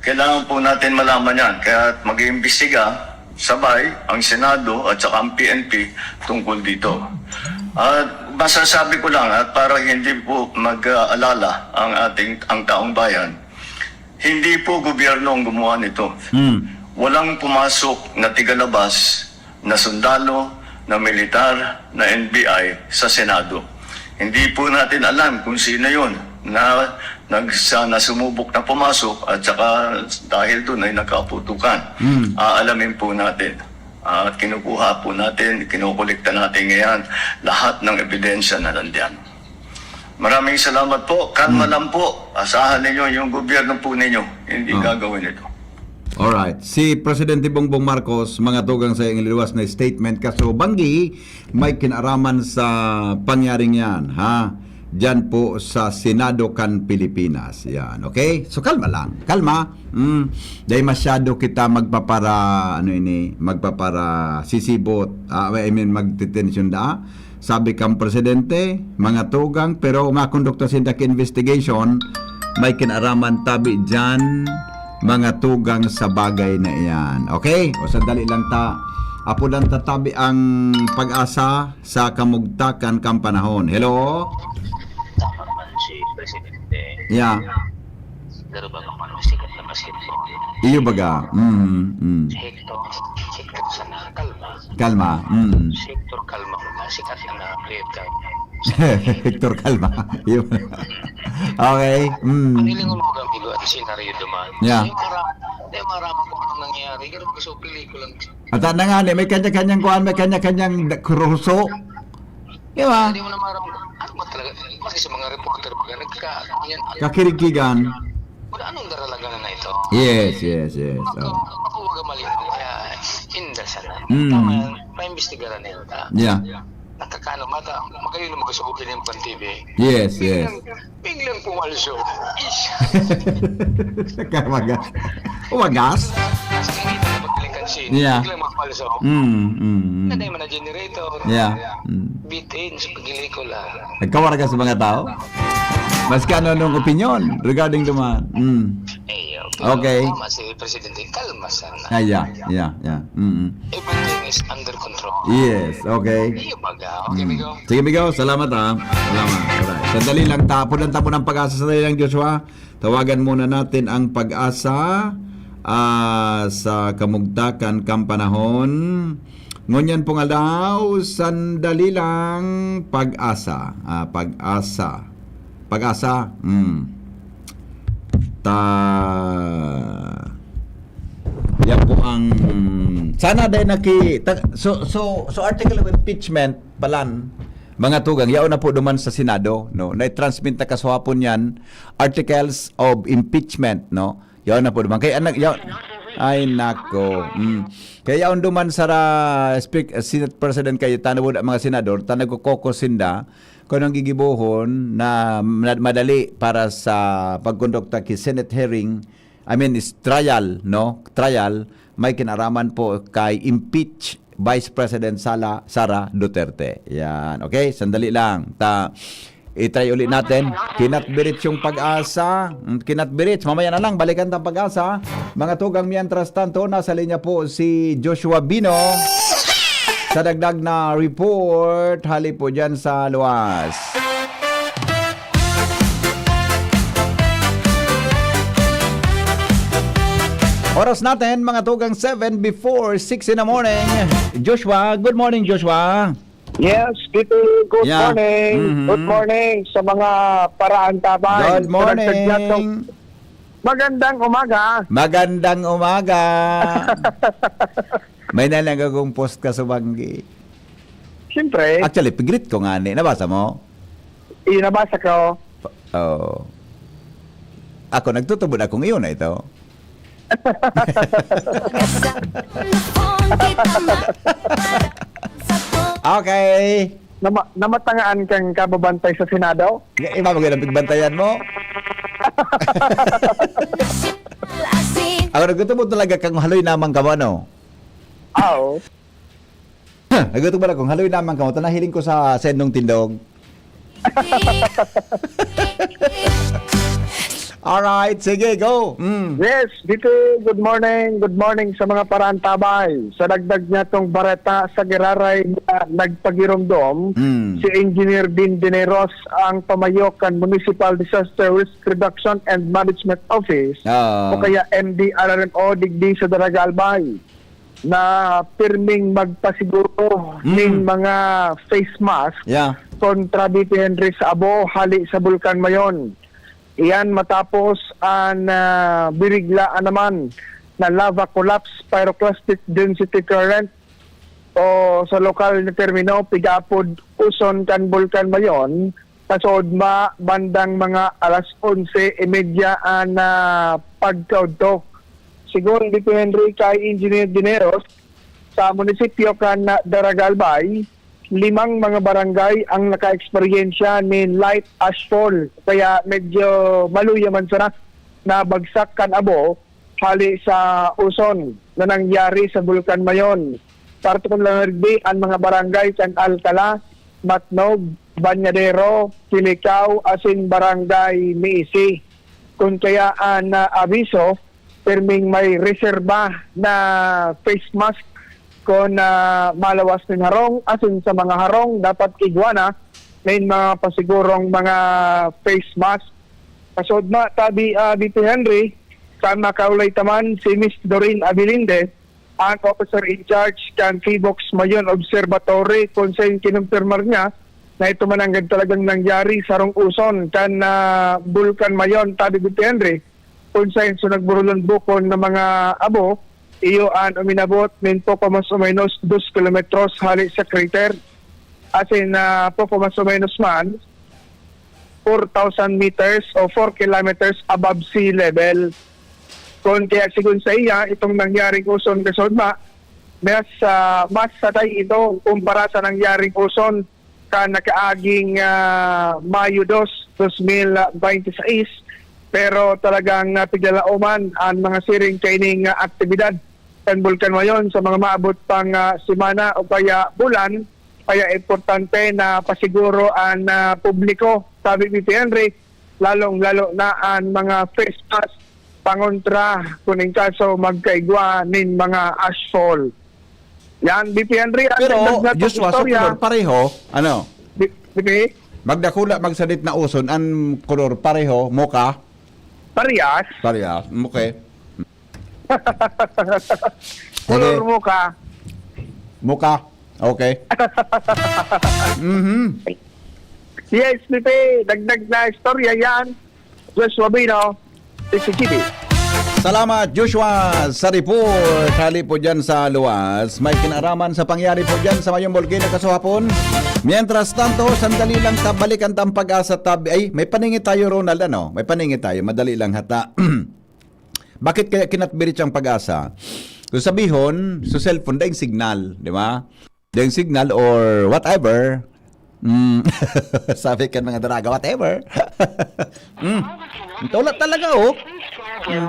Kailangan po natin malaman yan. Kaya mag-iimbestiga sabay ang Senado at saka ang P N P tungkol dito. At masasabi ko lang, at para hindi po mag-aalala ang ating, ang taong bayan, hindi po gobyerno ang gumawa nito. Hmm. Walang pumasok na tigalabas, na sundalo, na militar, na N B I sa Senado. Hindi po natin alam kung sino yun na nagsa-, na sumubok na pumasok at saka dahil dun ay nagkaputukan. Hmm. Aalamin po natin. At kinukuha po natin, kinukolekta natin ngayon lahat ng ebidensya na nandiyan. Maraming salamat po. Kalma Hmm. lang po. Asahan ninyo yung gobyerno po ninyo. Hindi Ah. gagawin ito. Alright. Si Presidente Bongbong Marcos, mga tugang sa iyang liwas na statement, kaso banggi, may kinaraman sa pangyaring yan, ha? Diyan po sa Senado kan Pilipinas. Yan, okay? So, kalma lang. Kalma. Mm. Dahil masyado kita magpapara, ano ini, magpapara sisibot. Ah, I mean, magtitensyon da. Sabi kang presidente, mga tugang, pero makondukta sinda ka investigation, may kinaraman tabi dyan, mga tugang sa bagay na iyan. Okay? O sandali lang ta. Apo lang tatabi ang pag-asa sa kamugtakan kang panahon. Hello? Tama man si Presidente. Yeah. Daro ba kung ano, sikat na basketball. Iyo baga. Mm, mm. Si Hector, si Hector sana, kalma. Kalma. Mm. Si Hector, kalma mo na. Sikat na na player ka. Hector, kalma. Iyo. Okay. Mm. Ang ilang umaga, amigo, at senaryo duman. Yeah. Yung mara-, yung maraman kung anong nangyayari. Pero magkasupili ko lang. At na nga, may kanya-kanyang kuan, may kanya-kanyang da-, kruso. Di ba? Hindi mo na maraman. Ano ba talaga? Kasi sa mga reporter, mga nagka-, yan, ano, Kakirikigan. Wala, anong daralagan na ito? Yes, yes, yes. Maka-, Oh. makuha ka malinaw. Kaya, inda sana. Mm. Tama yan. Paimbestigaran na yun, ta? Yeah. Nakakano, mata, magayon na magkasubukin yung pan T V. Yes, yes. Biglang, biglang pumalso. Ish! Kamaga. Umagas? Biglang magpalso. Yeah. Biglang magpalso. Mm, mm, mm. Nanay man na generator. Yeah. Mm. Bitin sa pagpelikula. Nagkawara ka sa mga tao? Maski ano nung opinyon regarding duman. Mm. Ayun. Okay. Tama si Presidente. Kalma sana. Ah, yeah, yeah, yeah. Mm-mm. Everything is under control. Yes, okay. Iyo baga. Okay, Mm. amigo. Sige, amigo. Salamat, ha. Salamat. Alright. Sandali lang, ta-, punan ta muna ang Pag-asa. Sandali lang, Joshua. Tawagan muna natin ang Pag-asa, ah, sa kamugtakan kan panahon. Ngunyan pong aldaw, sandali lang, Pag-asa. Ah, Pag-asa. Pag-asa. Mm. Ta-, yan po ang, sana dahil naki-, ta-, so, so, so article of impeachment palan, mga tugang, yaon na po duman sa Senado, no? Na-transmit na kasuhapon yan, articles of impeachment, no? Yaon na po duman. Kaya, anak, yaon, ay, nako. Mm. Kaya yaon duman sa ra-, speak-, Senate President Cayetano, ang mga senador, ta nagkokokos sinda, kung anong gigibohon na ma-, madali para sa pagkondukta ki Senate hearing, I mean, is trial, no? Trial, may kinaraman po kay impeach Vice President Sala, Sara Duterte. Yan. Okay, sandali lang. Ta, i-try uli natin. Kinatbirit yung Pag-asa. Mm, kinatbirit. Mamaya na lang, balikan tang Pag-asa. Mga tugang, mientras tanto, nasa linya po si Joshua Bino. Sa dagdag na report, hali po dyan sa luwas. Oras natin, mga tugang, seven before six in the morning. Joshua, good morning, Joshua. Yes, Tito, good Yeah. morning. Mhm. Good morning sa mga paraantabay. Good Sa dagdag morning. natong magandang umaga. Magandang umaga. May nalang akong post ka sa banggi. Siyempre. Actually, pigrit ko nga ni. Nabasa mo? Iyo, nabasa ko. Oo. Ako, nagtutubod akong iyo na ito. Okay. Nama-, namatangaan kang kababantay sa Senado? Nga, iba mo ganun pigbantayan mo? Ako, nagtutubod talaga kang haloy naman ka mo, ano? Oo. Nagutom pala kung haloy naman kamo, ta nahiling ko sa sendong tindog. Alright, sige, go. Mm. Yes, Tito, good morning. Good morning sa mga paraantabay. Sa dagdag niya tong bareta sa giraray na nagpagiromdom, Mm. si Engineer Dean Dineros ang pamayo kan Municipal Disaster Risk Reduction and Management Office Ah. o kaya M D R R M O digdi sa Daraga Albay. na pirming magpasiguro Mm. nin mga face mask Yeah. kontra Tito Henry sa abo hali sa Bulkan Mayon. Iyan matapos an, ah, biriglaan naman na lava collapse pyroclastic density current o sa lokal na termino, pigapod uson kan Bulkan Mayon, Pasood ma, bandang mga alas onse y media an, ah, pagkaudto. Sigon ni Tito Henry kay Engineer Dineros, sa munisipyo kan Daraga Albay, limang mga barangay ang naka-eksperyensya nin light ashfall, kaya medyo maluya man sana na bagsak kan abo hali sa uson na nangyari sa Bulkan Mayon. Partikular na digdi an mga barangay kan Alcala, Matnog, Bañadero, Kilicao, asin Barangay Meisi. Kun kaya an, ah, abiso, pirming may reserba na face mask kun, ah, malawas nin harong, asin sa mga harong dapat igwa na nin mga pasigurong mga face mask. Kasudma tabi, ah, B P Henry, kan makaulay taman si Miss Doreen Abilinde, ang officer in charge kan Phivolcs Mayon Observatory, kun saen kinumpirmar niya na ito mananggad talagang nangyari sa rong uson kan, ah, Bulkan Mayon, tabi, B P Henry, kun saen so nagburulon bukon na mga abo, iyo an uminabot nin poko mas o menos dos kilometros hali sa crater. Asin, ah, poko mas o menos man, four thousand meters o four kilometers above sea level. Kun kaya, sigon sa iya, itong nangyaring uson kasudma, mas, ah, mas satay ito kumpara sa nangyaring uson kan nakaaging, ah, Mayo dos, dos mil bente seis. Pero talagang, ah, piglalaoman an mga siring kaining, ah, aktibidad kan Bulkan Mayon sa mga maabot pang, ah, semana o kaya bulan. Kaya importante na pasiguro an, ah, publiko, tabi, B P Henry, lalong-lalo na an mga first pass pangontra kun in kaso magkaigwa nin mga ashfall. Yan, B P Henry, ang Pero, dagdag natong Joshua, sa istorya. Kolor pareho, ano? B P? Magdakula, magsadit na uson, ang kolor pareho, mocha? Parehas. Parehas, okay. Kolor Sige. mocha. Mocha, okay. Mhm. Yes, B P, dagdag na istorya yan. Joshua Bino, T C G B. Salamat, Joshua, sa report. Hali po dyan sa luwas. May kinaraman sa pangyari po dyan sa Mayong Bulkan na kasuhapon. Mientras tanto, sandali lang, tabalikan ta ang Pag-asa tabi. Ay, may paningit tayo, Ronald, ano? May paningit tayo. Madali lang hata. Bakit kaya kinatbirit siyang Pag-asa? So, sabihon, so cellphone, daing signal, di ba? Daing signal or whatever. Mm. Sabi kan mga daraga, whatever. Mm. Wala talaga, oh. Mm.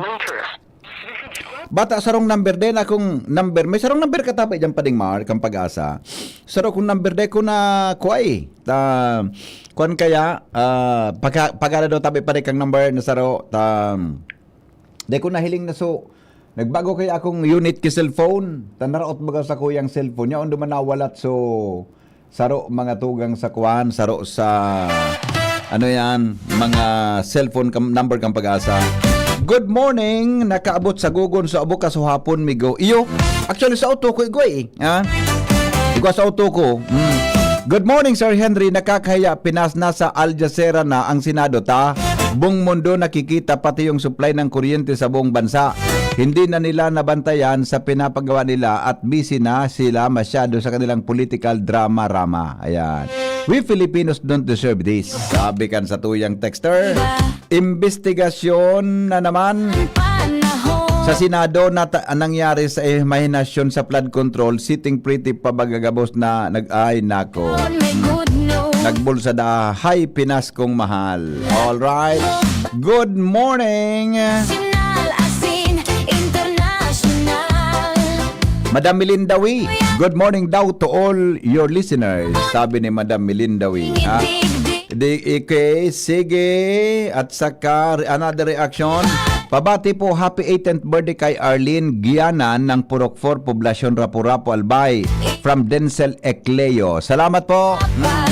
Bata, sarong number din akong number. May sarong number ka tabi dyan, Pading Mar, kang Pag-asa. Saro kong number din ko na kuway. Ta, kuwan kaya, ah, pagka, pagkala daw tabi pa rin kang number na saro, ta, di ko nahiling na so, nagbago kaya akong unit ki cellphone. Ta naraot baga sa kuyang cellphone niya, undo man nawalat so, saro mga tugang sa kuwan, saro sa, ano yan, mga cellphone kam-, number kang Pag-asa. Good morning, nakaabot sa Gogon, so abo kasuhapon, migo. Iyo, actually, sa auto ko, igwa eh. Ha? Igwa sa auto ko. Hmm. Good morning, Sir Henry. Nakakahiya, Pinas nasa Al Jazeera na ang Senado, ta? Buong mundo nakikita, pati yung supply ng kuryente sa buong bansa. Hindi na nila nabantayan sa pinapagawa nila at busy na sila masyado sa kanilang political drama-rama. Ayan. We Filipinos don't deserve this. Sabi kan sa tuyang texter, imbestigasyon na naman sa Senado na ta-, nangyari sa imahinasyon sa flood control, sitting pretty pa baga gabos na nag-, ay nako. Nagbulsa da, hi Pinas kong mahal. All right. Good morning. Sinal Asin International. Madam Melinda Wee, good morning daw to all your listeners, sabi ni Madam Melinda Wee, ha? Di, okay, sige. At saka, re-, another reaction. Pabati po, happy eighteenth birthday kay Arlene Gianan ng Purok four, Poblacion Rapu-Rapu, Albay. From Denzel Ecleo. Salamat po. Mm.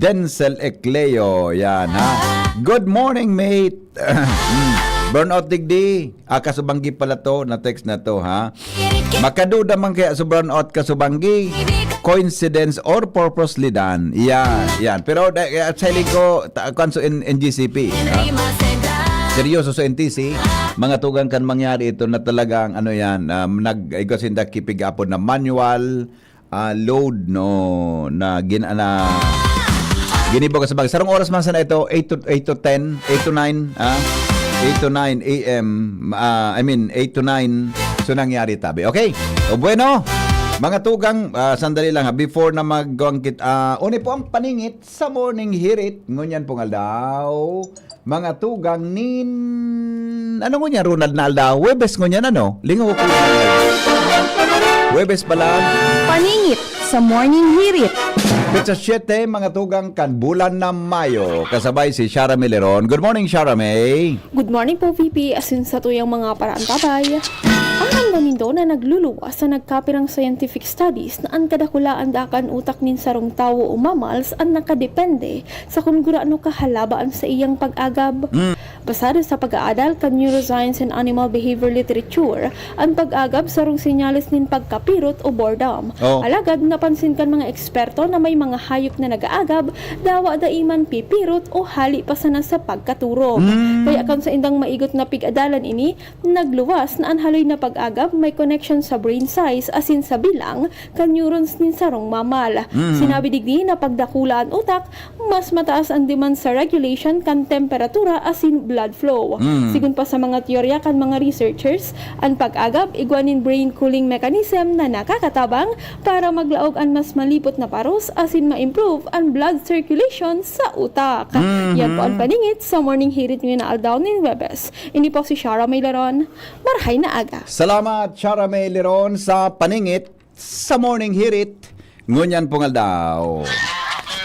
Denzel Ecleo. Yan, ha? Good morning, mate. Mm. Burnout digdi. Ah, kasubanggi pala to, na text na to, ha? Makaduda man kaya sa burnout kasubanggi. Coincidence or purposely done. Yan, yan. Pero da-, eh, sa hiling ko, ta-, kwan so N-, N G C P, ha? Seryoso sa N T C. Mga tugang kan mangyari ito na talagang, ano yan, um, nag-, igwa sinda kipigapon na manual, ah, load, no, na gin-, na ginibo kasubanggi. Sarong oras man sana ito, eight to, eight to ten, eight to nine, ah, eight to nine A M, ah, I mean, eight to nine. So, nangyari tabi. Okay? O, bueno, mga tugang, ah, sandali lang, ha, before na magkuwang kit-, ah, uni po ang paningit sa morning hirit, ngunyan pong aldaw. Mga tugang nin, ano ngunyan, Ronald, na aldaw? Huwebes ngunyan, ano? Lingaw ko. Huwebes pala. Paningit sa Morning Hirit. Petsa siyete, mga tugang kan bulan na Mayo. Kasabay si Shara Meleron. Good morning, Shara May. Good morning po, V P. Asin sa tuyang mga paraantabay. Ang tanda nindo na nagluluwas sa nagkapirang scientific studies na an kadakulaan da kan utak nin sarong tawo o mammals an nakadepende sa kun gurano kahalaba an saiyang pag-agab. Mm. Basado sa pag-aadal kan neuroscience and animal behavior literature, an pag-agab sarong senyales nin pagkapirot o boredom. Oh. Alagad napansin kan mga eksperto na may mga hayop na nag-aagab, dawa dai man pipirot o hali pa sana sa pagkaturog. Mm. Kaya kan saindang maigot na pig-adalan ini, nagluwas na an haloy na pag-agab may connection sa brain size asin sa bilang kan neurons nin sarong mamal. Mm. Sinabi digdi na pagdakula an utak, mas mataas an demand sa regulation kan temperatura asin blood flow. Mm. Sigon pa sa mga teorya kan mga researchers, an pag-agab igwa nin brain cooling mechanism na nakakatabang para maglaog an mas malipot na paros asin ma-improve an blood circulation sa utak. Mhm. Yan po ang paningit sa Morning Hirit ngayon na aldaw nin Huwebes. Ini po si Shara May Laron. Marhay na aga. Salamat, Shara May Laron, sa paningit sa Morning Hirit ngunyan pong aldaw.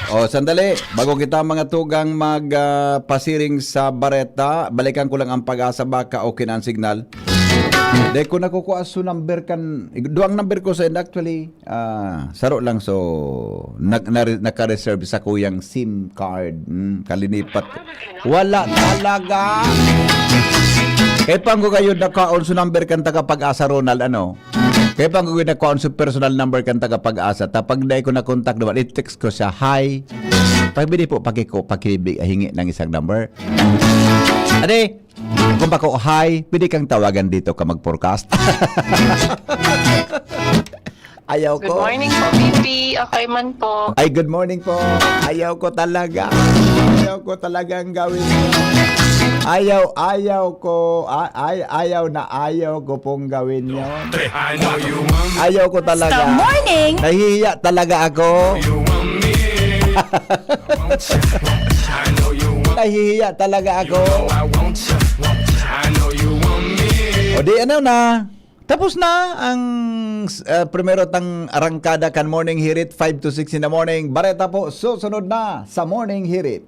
O, sandali. Bago kita mga tugang mag, ah, pasiring sa bareta, balikan ko lang ang Pag-asa, baka okay na ang signal. Dai ko nakukuha so number kan, duwang number ko sa end actually. Ah, saro lang. So, nag-, nare-, naka-reserve sa kuyang SIM card. Hmm, kalinipat. Wala talaga. Kaya pang ko kayo nakaon so number kan taga Pag-asa, Ronald, ano? Kaya pang ko nakaon so personal number kan taga Pag-asa. Tapag dai ko na-contact naman, i-text ko siya, "Hi." Pabili po, pakiko, pakibi, hingi ng isang number. Ade, kung bako, "Hi, pwede kang tawagan dito ka mag-forecast." Ayaw Good ko. Morning po, V P. Okay man po. Ay, good morning po. Ayaw ko talaga. Ayaw ko talagang gawin yun. Ayaw, ayaw ko. A-, ay, ayaw na ayaw ko pong gawin yun. Ayaw ko talaga. Sa morning. Nahihiya talaga ako. Nahihiya talaga ako. O di, ano na? Tapos na ang, ah, primero tang arangkada kan Morning Hirit, five to six in the morning. Bareta po, susunod na sa Morning Hirit.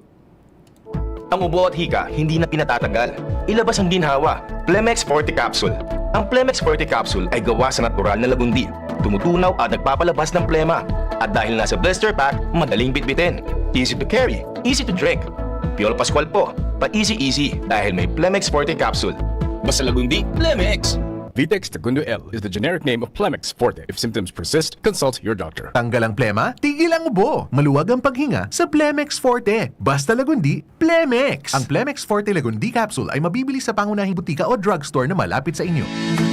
Ang ubo at hika, hindi na pinatatagal. Ilabas ang ginhawa. Plemex Forte Capsule. Ang Plemex Forte Capsule ay gawa sa natural na lagundi. Tumutunaw at nagpapalabas ng plema. At dahil nasa blister pack, madaling bitbitin. Easy to carry, easy to drink. Piolo Pascual po, pa-easy-easy dahil may Plemex Forte Capsule. Basta lagundi, Plemex! Vitex Tagundo L is the generic name of Plemex Forte. If symptoms persist, consult your doctor. Tanggal ang plema, tigil ang ubo. Maluwag ang paghinga sa Plemex Forte. Basta lagundi, Plemex! Ang Plemex Forte Lagundi Capsule ay mabibili sa pangunahing butika o drugstore na malapit sa inyo.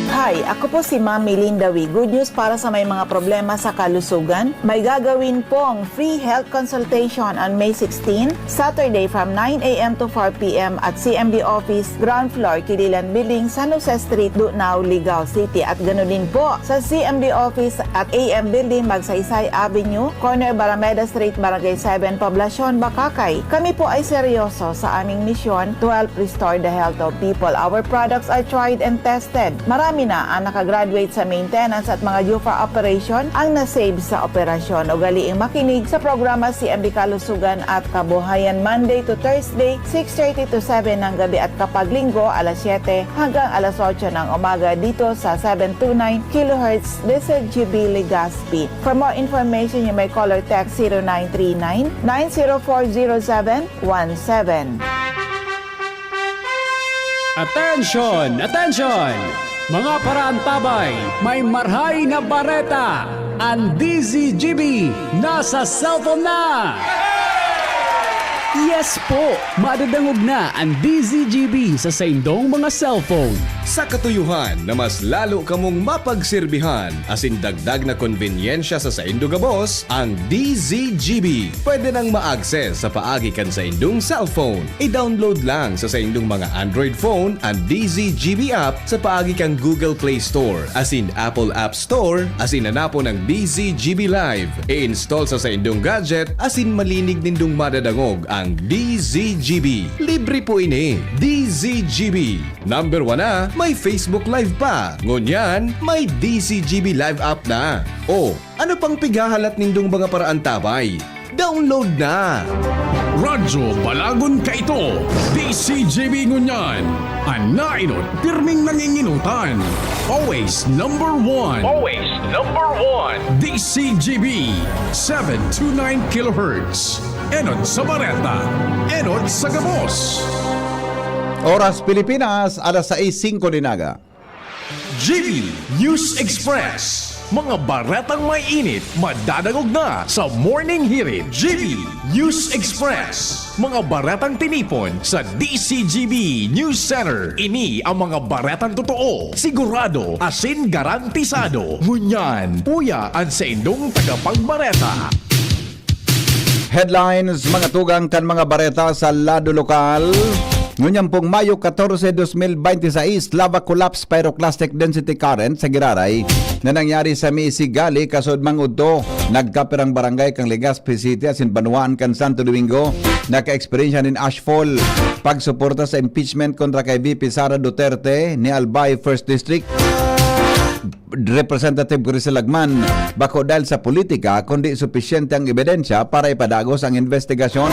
Hi, ako po si Ma'am Melinda Wee. Good news para sa may mga problema sa kalusugan. May gagawin pong free health consultation on May sixteen, Saturday from nine a m to four p m at C M B Office, ground floor, Kililan Building, San Jose Street, Dunao, Ligao City. At ganun din po sa C M B Office at A M Building, Magsaysay Avenue, corner Barrameda Street, Barangay seven, Poblacion, Bacacay. Kami po ay seryoso sa aming misyon to help restore the health of people. Our products are tried and tested. Marami na ang nakagraduate sa maintenance at mga due for operation ang na-save sa operasyon. Ugaliing makinig sa programa C M B Kalusugan at Kabuhayan, Monday to Thursday, six thirty to seven ng gabi, at kapag Linggo, alas siyete hanggang alas otso ng umaga dito sa seven two nine kilohertz D Z G B Legazpi. For more information, you may call or text zero nine three nine, nine zero four zero seven one seven. Attention! Attention! Mga paraantabay, may marhay na bareta! An D Z G B nasa cellphone na! Yes po! Madadangog na an D Z G B sa saindong mga cellphone. Sa katuyohan na mas lalo kamong mapagserbihan asin dagdag na konbenyensya sa saindo gabos, ang D Z G B pwede nang ma-access sa paagi kan saindong cellphone. I-download lang sa saindong mga Android phone an D Z G B app sa paagi kan Google Play Store asin Apple App Store asin hanapon ang D Z G B Live. I-install sa saindong gadget asin malinig nindong madadangog ang D Z G B. Libre po ini. D Z G B. Number one na, may Facebook Live pa. Ngunyan, may D Z G B Live app na. O, ano pang pighahalat nindong mga paraantabay? Download na! Radyo Balagon kaito, D Z G B ngunyan. An naenot, pirming nangingenotan. Always number one. Always number one. D Z G B, seven two nine kilohertz. Enot sa bareta, enot sa gabos. Oras Pilipinas, alas sais singko nin aga. G B News Express. Mga baretang may init, madadangog na sa Morning Hirit. G B News Express. Mga baretang tinipon sa D C G B News Center. Ini ang mga baretang totoo, sigurado, asin garantisado. Ngunyan, uya an saindong tagapagbareta. Headlines, mga tugang kan mga bareta sa lado lokal. Ngunyan pong Mayo katorse, dos mil bente y seis, lava collapse pyroclastic density current sa Giraray na nangyari sa Misigali, kasod mangudto. Nagkapirang barangay kan Legazpi City asin banwaan kan Santo Domingo naka-eksperyensya nin ashfall. Pagsuporta sa impeachment kontra kay V P Sara Duterte ni Albay First District, Representative Grisel Lagman, bako dahil sa politika, kundi supisyente ang ebidensya para ipadagos ang investigasyon.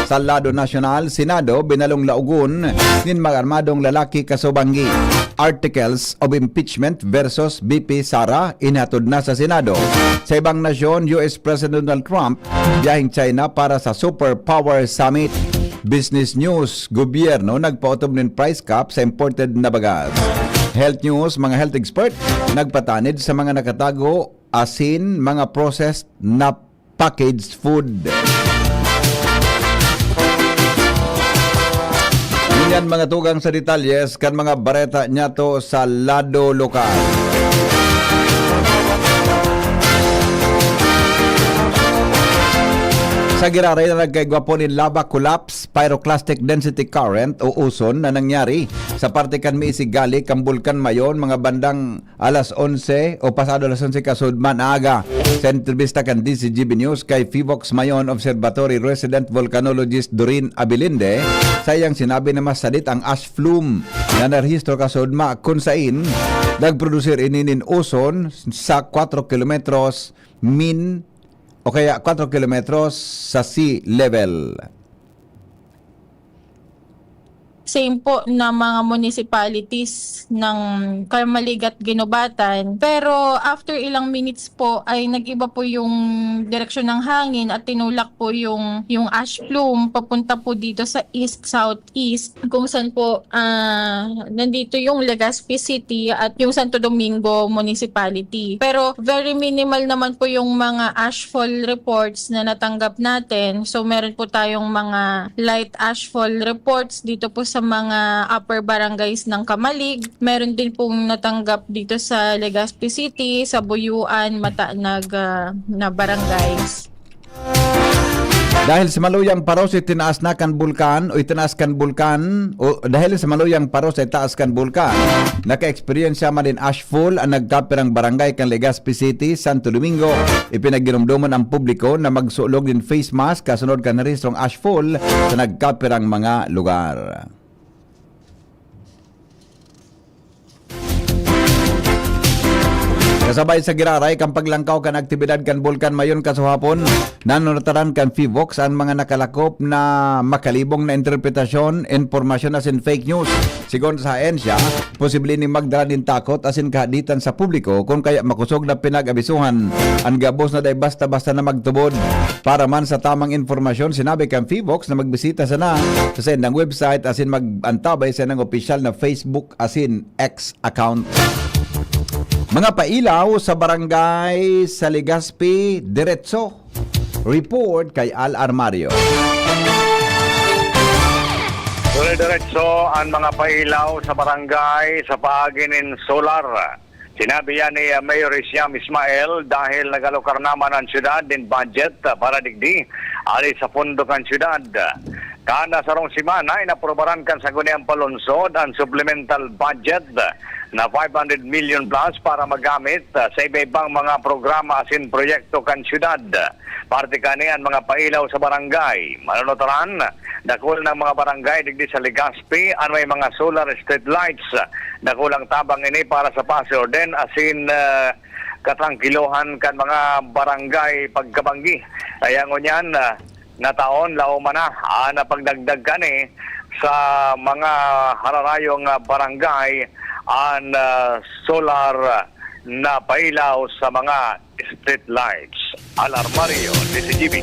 Sa lado nasyonal, Senado, binalong laogon nin mag-armadong lalaki kasubanggi. Articles of impeachment versus V P Sara, inhatod na sa Senado. Sa ibang nasyon, U S President Donald Trump, biyaheng China para sa Superpower Summit. Business news, gobyerno nagpaotob nin price cap sa imported na bagas. Health news, mga health expert nagpatanid sa mga nakatago asin mga processed na packaged food. Ngunyan, mga tugang sa detalyes kan mga bareta niyato sa lado lokal. Sa Giraray na nagkaigwa po nin lava collapse, pyroclastic density current o uson na nangyari sa parte kan Misigali kan Bulkan Mayon, mga bandang alas onse o pasado alas onse kasod man aga. Sa entrebista kan D C G B News kay Fivox Mayon Observatory resident volcanologist Doreen Abilinde, sa iyang sinabi na mas sadit ang ash flume na narehistro kasod ma kun sain nagprodusir ini nin uson sa kwatro kilometros min o kaya kwatro kilometros sa sea level. Same po na mga municipalities ng Camalig at Guinobatan. Pero after ilang minutes po ay nag-iba po yung direksyon ng hangin at tinulak po yung, yung ash plume papunta po dito sa east-southeast, kung saan po ah, nandito yung Legazpi City at yung Santo Domingo Municipality. Pero very minimal naman po yung mga ashfall reports na natanggap natin. So meron po tayong mga light ashfall reports dito po sa mga upper barangays ng Camalig. Meron din pong natanggap dito sa Legazpi City, sa Buyuan, Mataanag ah, na barangays. Dahil sa maluyang paros, itinaas na kan bulkan o itinaas kan bulkan o dahil sa maluyang paros sa itaas kan bulkan, naka-eksperyensya man nin ashfall ang nagkapirang barangay kan Legazpi City, Santo Domingo. Ipinagginumdoman ang publiko na magsulog nin face mask kasunod kan narehistrong ashfall sa nagkapirang mga lugar. Kasabay sa giraray kan paglangkaw kan aktibidad kan Bulkan Mayon kasuhapon, nanurataran kan Fivox an mga nakalakop na makalibong na interpretasyon, impormasyon asin fake news. Sigon sa ahensya, posible ini magdara nin takot asin kahaditan sa publiko kun kaya makosog na pinag-abisuhan an gabos na dai basta-basta na magtubod. Para man sa tamang impormasyon, sinabi kan Fivox na magbisita sana sa saindang website asin mag-antabay sa saindang opisyal na Facebook asin X account. Mga pailaw sa barangay sa Legazpi, diretso. Report kay Al Armario. Dire-diretso an mga pailaw sa barangay sa paagi nin solar. Sinabi yan ni Mayor Hisham Ismail dahil nag-alokar naman ang syudad nin budget para digdi, ari sa pondo kan syudad. Kada sarong semana, inaprobaran kan Sangguniang Palunsod ang supplemental budget na five hundred million plus para magamit sa iba-ibang mga programa asin proyekto kan syudad. Parte kani an mga pailaw sa barangay. Manunutaran, dakul na mga barangay digdi sa Legazpi an may mga solar street lights. Dakulang tabang ini para sa pasiorden asin ah, katrangkilohan kan mga barangay pagkabanggi. Kaya ngunyan, ah, nataon laom man na an pagdagdag kani sa mga hararayong ah, barangay an ah, solar na pailaw sa mga street lights. Alarmario, D C G B.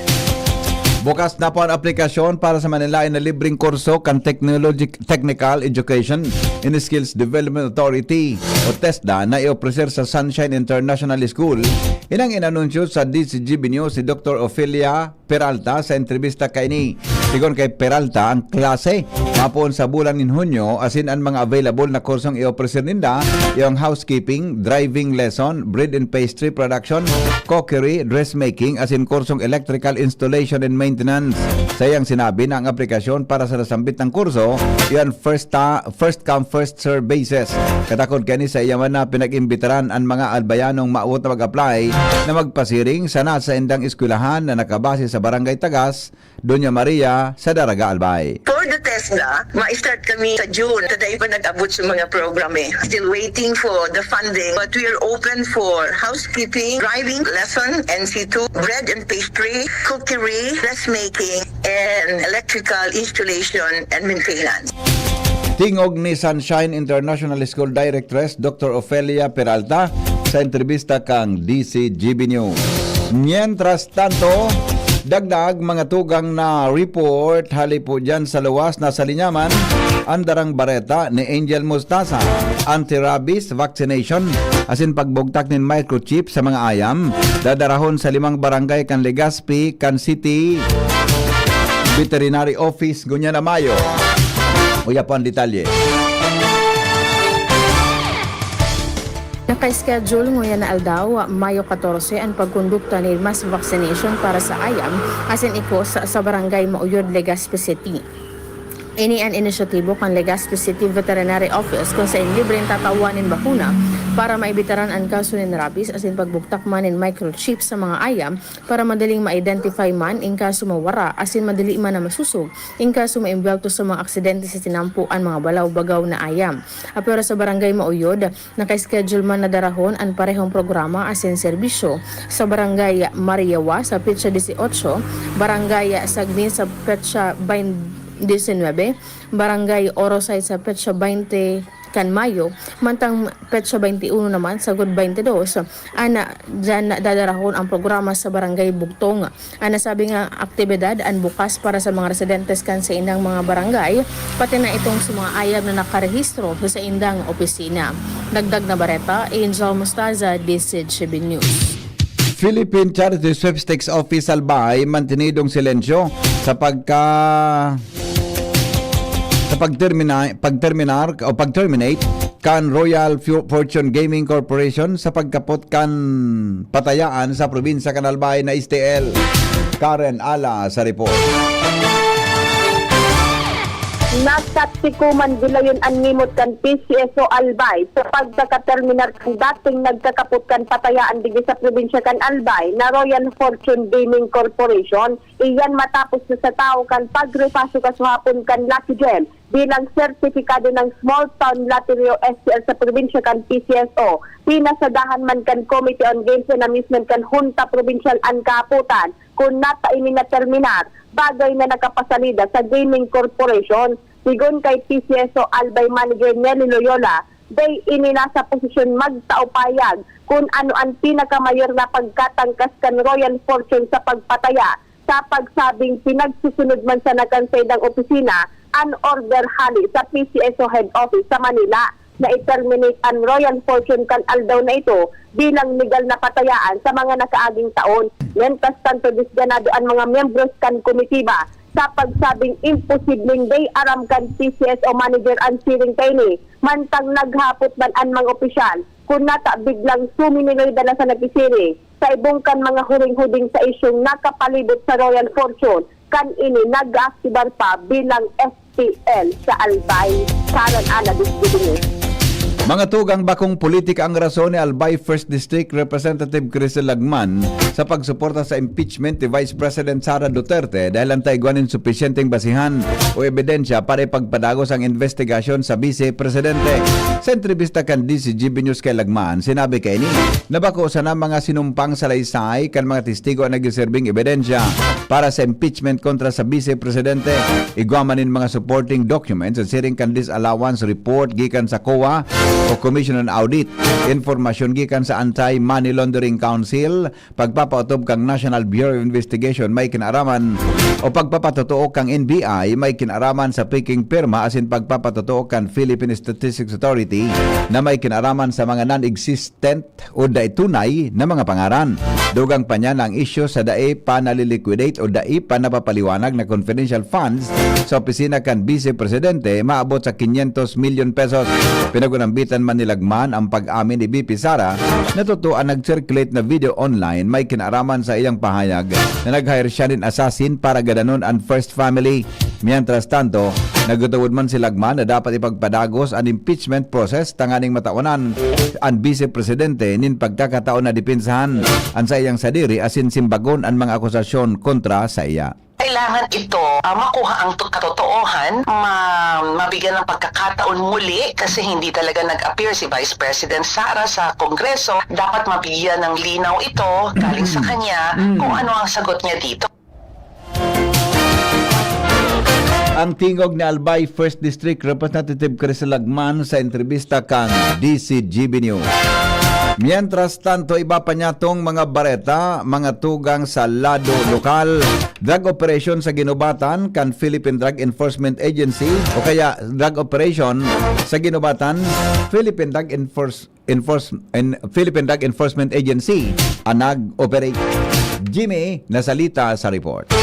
Bukas na po an aplikasyon para sa manlaen na libreng kurso kan Technologic, Technical Education and Skills Development Authority o TESDA na i-ofrecer sa Sunshine International School. Inang inanunsyo sa D C G B News ni Doktor Ofelia Peralta sa entrevista kaini. Sigon kay Peralta, ang klase mapoon sa bulan nin Hunyo, asin an mga available na kursong i-ofrecer ninda, iyo ang housekeeping, driving lesson, bread and pastry production, cookery, dressmaking, asin kursong electrical installation and maintenance. Sa iyang sinabi na ang aplikasyon para sa nasambit na kurso, iyo ang first ta-, first come, first serve basis. Katakod kani sa iya man na pinag-imbitaran an mga Albayanong maawot na mag-apply na magpasiring sana sa indang eskwelahan na nakabase sa Barangay Tagas, Doña Maria, sa Daraga, Albay. For the TESDA, ma-start kami sa June. Taday pa nag-abot sa mga program eh. Still waiting for the funding, but we are open for housekeeping, driving lesson, N C two, bread and pastry, cookery, dressmaking, and electrical installation and maintenance. Tingog ni Sunshine International School Directress Doktor Ofelia Peralta sa entrevista kan D C G B News. Mientras tanto, dagdag mga tugang na report hali po dyan sa luwas na sa linyaman, andarang bareta ni Angel Mostaza, anti-rabies vaccination, asin pagbugtak nin microchip sa mga ayam, dadarahon sa limang barangay kan Legazpi, kan City Veterinary Office, ngunyan na Mayo. Uya po ang detalye. Naka-schedule ngunyan na aldaw, Mayo katorse, an pagkondukta nin mass vaccination para sa ayam asin ikos sa Barangay Mauyod, Legazpi City. Ini an inisyatibo kan Legazpi City Veterinary Office kun saen libreng tatawan nin bakuna para maibitaran an kaso nin rabies asin pagbugtak man nin microchip sa mga ayam para madaling ma-identify man in kaso mawara asin madali man na masosog in kaso maembwelto sa mga aksidente sa tinampo an mga balaw-bagaw na ayam. Apwera sa Barangay Mauyod, naka-schedule man na darahon an parehong programa asin serbisyo sa Barangay Mariawa sa petsa dieciocho, Barangay Sagmin sa petsa bain-, diecinuebe, Barangay Orosay sa petsa baynte kan Mayo, mantang petsa baynte uno naman, sagkod baynte dos, an diyan dadarahon ang programa sa Barangay Bugtong. An nasabing aktibidad an bukas para sa mga residentes kan saindang mga barangay, pati na itong sa mga ayam na nakarehistro sa saindang opisina. Dagdag na bareta, Angel Mostaza, D C G B News. Philippine Charity Sweepstakes Office Albay mantinidong silensyo sa pagka sa pagtermina, pagterminar o pag-terminate kan Royal Fu-, Fortune Gaming Corporation sa pagkapot kan patayaan sa probinsya kan Albay na S T L. Karen Ala sa report. Nagkatikuman gilayon an ngimot kan P C S O Albay sa pagkakaterminar kan dating nagkakapot kan patayaan digdi sa probinsya kan Albay na Royal Fortune Gaming Corporation. Iyan matapos na sa tawo kan pagrepaso kasuhapon kan Lucky Gem bilang sertifikado ng Small Town Lottery o S T L sa probinsya kan P C S O. Pinasadahan man kan Committee on Games and Amusement kan Hunta Provincial an kahapotan kun nata ini naterminar, bagay na nakapasalida sa Gaming Corporation. Sigon kay P C S O Albay Manager Nelly Loyola, dai ini nasa posisyon magtao payag kun ano an pinakamayor na pagkatangkas kan Royal Fortune sa pagpataya sa pagsabing pinagsusunod man sana kan saindang opisina an order hale sa P C S O Head Office sa Manila na i-terminate an Royal Fortune kan aldaw na ito bilang legal na patayaan sa mga nakaaging taon. Mientras tanto, disganado an mga miyembros kan komitiba sa pagsabing imposibleng dai aram kan P C S O manager an siring kaini, mantang naghapot man an mga opisyal kun nata biglang suminiloy dala sa nakisiring sa ibong kan mga huring-huding sa isyung nakapalibot sa Royal Fortune kan ini nag-aaktibar pa bilang S T L sa Albay. Karen Ana, Disbidingin. Mga tugang, bakong politika ang rason ni Albay First District Representative Crisel Lagman sa pagsuporta sa impeachment ni Vice President Sara Duterte dahil an ta igwa nin supisyenteng basihan o ebidensya para ipagpadagos ang investigasyon sa Bise Presidente. Sa entrevista kan D C G B News kay Lagman, sinabi kaini na bako sana mga sinumpang salaysay kan mga testigo an nagseserbing ebidensya para sa impeachment kontra sa Bise Presidente. Igwa man nin mga supporting documents sa siring kan disallowance report gikan sa COA o Commission on Audit, impormasyon gikan sa Anti-Money Laundering Council, pagpapautob kan National Bureau of Investigation may kinaraman, o pagpapatotoo kan N B I may kinaraman sa peking pirma asin pagpapatotoo kan Philippine Statistics Authority na may kinaraman sa mga non-existent o dai tunay na mga pangaran. Dugang pa niya na ang isyu sa dai pa naliliquidate o dai pa napapaliwanag na confidential funds sa opisina kan Vice Presidente maabot sa quinientos milyon pesos. Pinagunambitan man ni Lagman ang pag-amin ni V P Sara na totoo ang nag-circulate na video online may kinaraman sa iyang pahayag na nag-hire siya nin assassin para gadanon an first family. Mientras tanto, nagtutubod man si Lagman na dapat ipagpadagos an impeachment process tanganing matawanan an Vice Presidente nin pagkakataon na depensahan an saiyang sadiri asin simbagon an mga akusasyon kontra saiya. Kailangan ito, ah, makuha ang to-, katotoohan, ma-, mabigyan ng pagkakataon muli kasi hindi talaga nag-appear si Vice President Sara sa Kongreso. Dapat mabigyan ng linaw ito galing sa kanya kung ano ang sagot niya dito. Ang tingog ni Albay First District Representative Chris Lagman sa entrebista kan D C G B News. Mientras tanto, iba pa niya tong mga bareta, mga tugang sa lado lokal. Drug operation sa ginubatan kan Philippine Drug Enforcement Agency o kaya drug operation sa ginubatan Philippine Drug Enforce Enforce-, en-, Philippine Drug Enforcement Agency ang nag-operate. Jimmy Nasalita sa report.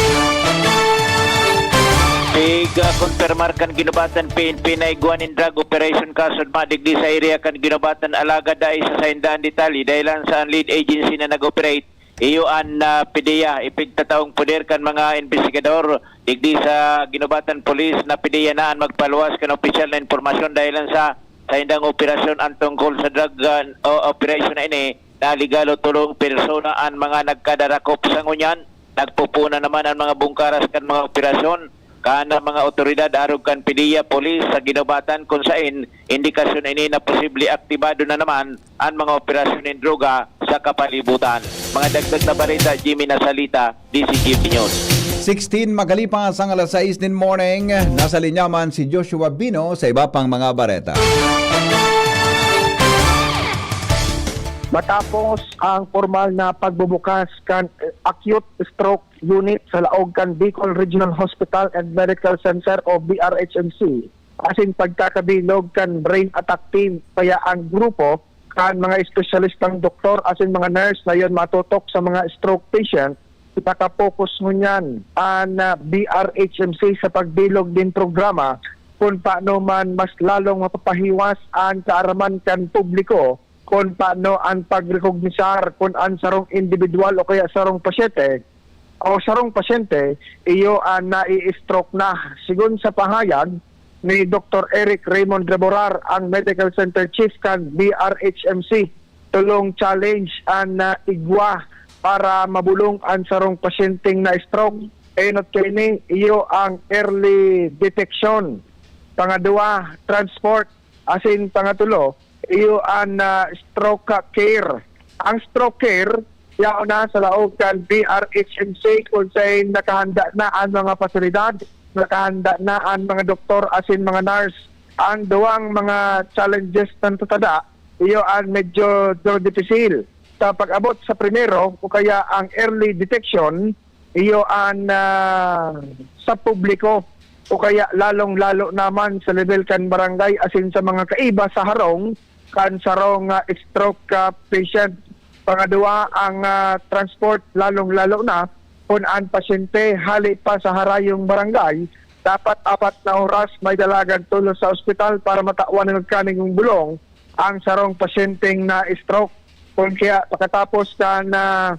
Pig-, ah, konfirmar kan ginubatan P N P na igwa nin drug operation kasod madigdi sa area kan ginubatan alagad dai sa saindaan detalye dahilan sa lead agency na nag-operate. Iyo an, ah, PDEA, ipigtataong poder kan mga investigador digdi sa ginubatan polis na PDEA na an magpaluwas kan opisyal na impormasyon dahilan sa saindang operasyon. An tungkol sa drug, ah, o operasyon na ini, na legal o tolong persona an mga nagkadarakop. Sa ngunyan, nagpupuna naman an mga bungkaras kan mga operasyon kan mga otoridad arog kan PDEA Police sa ginubatan, kun sain indikasyon ini na posible aktibado na naman an mga operasyon nin droga sa kapalibutan. Mga dagdag na bareta, Jimmy Nasalita, D C G P News. Sixteen makalipas ang alas sais nin morning, nasa linya man si Joshua Bino sa iba pang mga bareta. Matapos ang formal na pagbubukas kan acute stroke unit sa laog kan Bicol Regional Hospital and Medical Center o B R H M C, asin pagkakabilog kan brain attack team, kaya ang grupo kan mga espesyalistang doktor asin mga nurse na yon matutok sa mga stroke patient, nakapokus ngunyan an, ah, B R H M C sa pagbilog nin programa kun paano man mas lalong mapapahiwas an kaaraman kan publiko kun paano an pagrekognisar kun an sarong indibidwal o kaya sarong pasyente o sarong pasyente iyo an nai-stroke na. Sigon sa pahayag ni Doktor Eric Raymond Reborar, ang Medical Center Chief kan B R H M C, tolong challenge an, ah, igwa para mabolong an sarong pasyenteng na-stroke. Enot kaini, iyo ang early detection. Pangadwa, transport. Asin pangatulo, iyo an, ah, stroke care. Ang stroke care, yaon na sa laog kan B R H M C kun sain nakahanda na an mga pasilidad, nakahanda na an mga doktor asin mga nurse. Ang duwang mga challenges na natatada, iyo an medyo dipisil. Sa pag-abot sa primero o kaya ang early detection, iyo an, ah, sa publiko o kaya lalong-lalo naman sa level kan barangay asin sa mga kaiba sa harong kan sarong, ah, stroke, ah, patient. Pangadwa, ang, ah, transport, lalong-lalo na kun an pasyente hali pa sa harayong barangay, dapat apat na oras may dalagan tolos sa ospital para matawan nin nagkanigong bulong ang sarong pasyenteng na-stroke. Kun kaya, pakatapos kan, ah,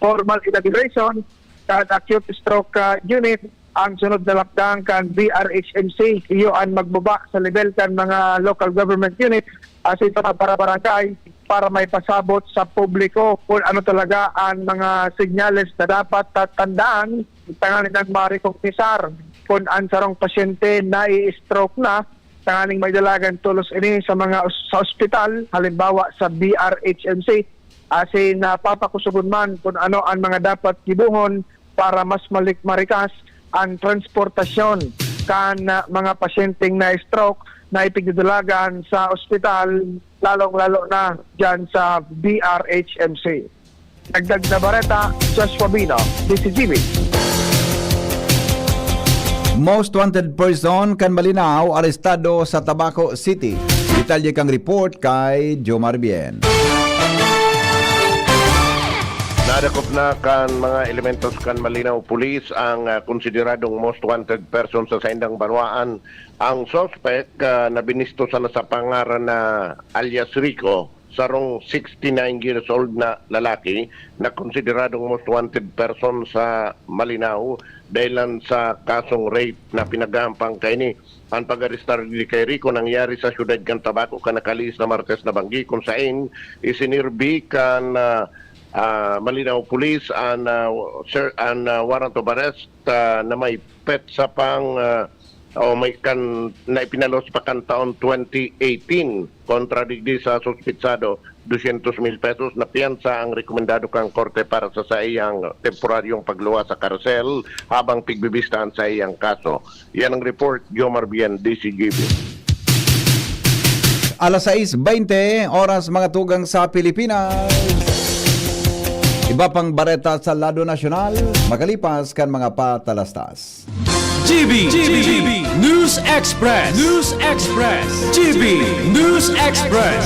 formal inauguration kan acute stroke, ah, unit, ang sunod na lakdang kan B R H M C, iyo an magbaba sa level kan mga local government unit asin sa mga para-barangay para may pasabot sa publiko kun ano talaga an mga senyales na dapat tatandaan tanganing marekognisar kun an sarong pasyente nai-stroke na tanganing maidalagan tolos ini sa mga os-, sa ospital, halimbawa sa B R H M C, asin napapakusugon man kun ano an mga dapat gibohon para mas malik-, marikas an transportasyon kan, ah, mga pasyenteng na-stroke na ipinadalagan sa ospital, lalong-lalo na dyan sa B R H M C. Dagdag na bareta, Joshua Bino, D C G B. Most wanted person kan Malinao arestado sa Tabaco City. Detalye kan report kay Jomar Bien. Nadakop na kan mga elementos kan Malinao Police ang, ah, konsideradong most wanted person sa saindang banwaan. Ang suspek, ah, na binisto sana sa pangaran na alias Rico, sarong sixty-nine years old na lalaki na konsideradong most wanted person sa Malinao dahilan sa kasong rape na pinagahampang kaini. Ang pag-arestar digdi kay Rico nangyari sa siyudad kan Tabaco kan nakalihis na Martes na banggi, kung sain isinirbi kan, ah, ah, Malinao Police an, ah, sir, an, ah, warrant of arrest, ah, na may petsa pang, ah, o may kan, na ipinalos pa kan taon twenty eighteen. Kontra digdi sa suspitsado, dosyentos mil pesos na piyansa ang rekomendado kan korte para sa saiyang temporaryong pagluwas sa karsel habang pigbibista an saiyang kaso. Yan ang report, Jomar Bien, D C G B. Alas sais beinte, oras mga tugang sa Pilipinas. Iba pang bareta sa lado nasyonal, makalipas kan mga patalastas. G B, G B, News Express. News Express. G B News Express.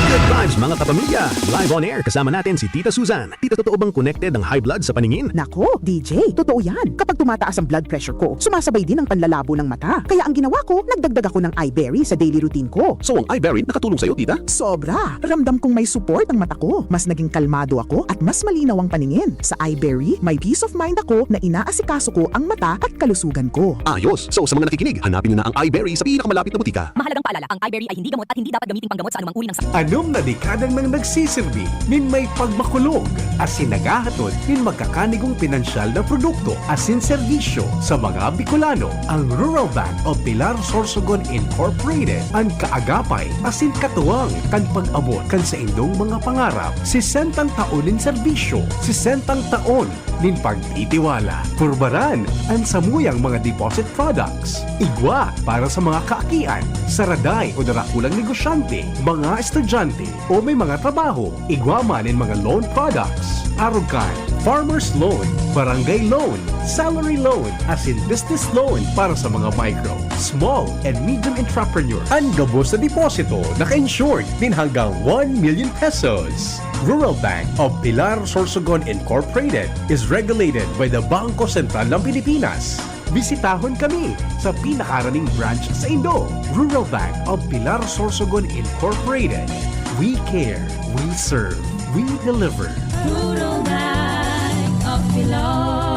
Good vibes, mga kapamilya! Live on air, kasama natin si Tita Susan. Tita, totoo bang connected ang high blood sa paningin? Nako, D J, totoo yan. Kapag tumataas ang blood pressure ko, sumasabay din ang panlalabo ng mata. Kaya ang ginawa ko, nagdagdag ako ng Iberry sa daily routine ko. So, ang Iberry nakatulong sa'yo, tita? Sobra! Ramdam kong may support ang mata ko. Mas naging kalmado ako at mas malinaw ang paningin. Sa Iberry, may peace of mind ako na inaasikaso ko ang mata at kalusugan ko. Ayos! So, sa mga nakikinig, hanapin na ang Iberry sa pinakamalapit na butika. Mahalagang paalala, ang Iberry ay hindi gamot at hindi dapat gamiting panggamot sa anumang uri ng sakit. Anom na dekada nang nagsisirbi nin may pagmakulog asin naghahatod nin magkakanigong pinansyal na produkto asin serbisyo sa mga Bicolano. Ang Rural Bank of Pilar Sorsogon Incorporated an kaagapay asin katuwang kan pag-abot kan saindong mga pangarap. Sesentang taon nin serbisyo, sesentang taon nin pagtitiwala. Purbaran an samuyang mga deposit products. Igwa para sa mga kaakian, saraday o darakulang negosyante, mga estudyante o may mga trabaho. Igwa man nin mga loan products. Arog kan farmer's loan, barangay loan, salary loan, asin business loan para sa mga micro, small, and medium entrepreneur. An gabos na deposito naka-insured nin hanggang one million pesos. Rural Bank of Pilar Sorsogon Incorporated is regulated by the Bangko Sentral ng Pilipinas. Bisitahon kami sa pinakaraning branch saindo. Rural Bank of Pilar Sorsogon Incorporated. We care, we serve, we deliver. Rural Bank of Pilar.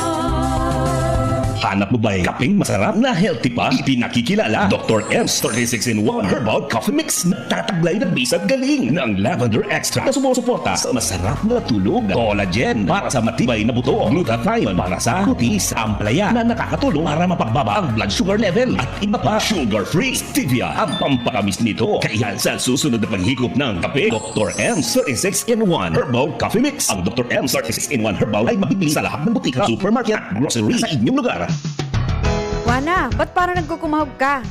Hanap mo ba'y kapeng masarap na healthy pa? Ipinakikilala, Doktor M's thirty-six in one Herbal Coffee Mix. Nagtataglay ng bisa at galing ng lavender extract na sumusuporta sa masarap na tulog, collagen para sa matibay na buto, glutathione para sa kutis, ampalaya na nakakatulong para mapagbaba ang blood sugar level, at iba pa. Sugar-free stevia ang pampatamis nito. Kaya sa susunod na paghigop ng kape, Doktor M's thirty-six in one Herbal Coffee Mix. Ang Doktor M's thirty-six in one Herbal ay mabibili sa lahat ng butika, supermarket at grocery sa inyong lugar. Wana, ba't parang nagkukumahog ka?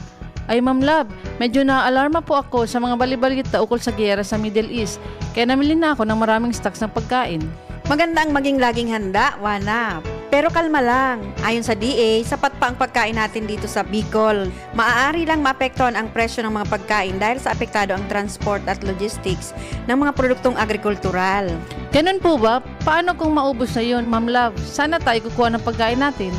Ay, Ma'am Love, medyo naaalarma po ako sa mga bali-balita ukol sa giyera sa Middle East, kaya namili na ako ng maraming stocks ng pagkain. Maganda ang maging laging handa, Wana. Pero kalma lang. Ayon sa D A, sapat pa ang pagkain natin dito sa Bicol. Maaari lang maapektuhan ang presyo ng mga pagkain dahil sa apektado ang transport at logistics ng mga produktong agrikultural. Ganun po ba? Paano kung maubos na yun, Ma'am Love? Saan na tayo kukuha ng pagkain natin?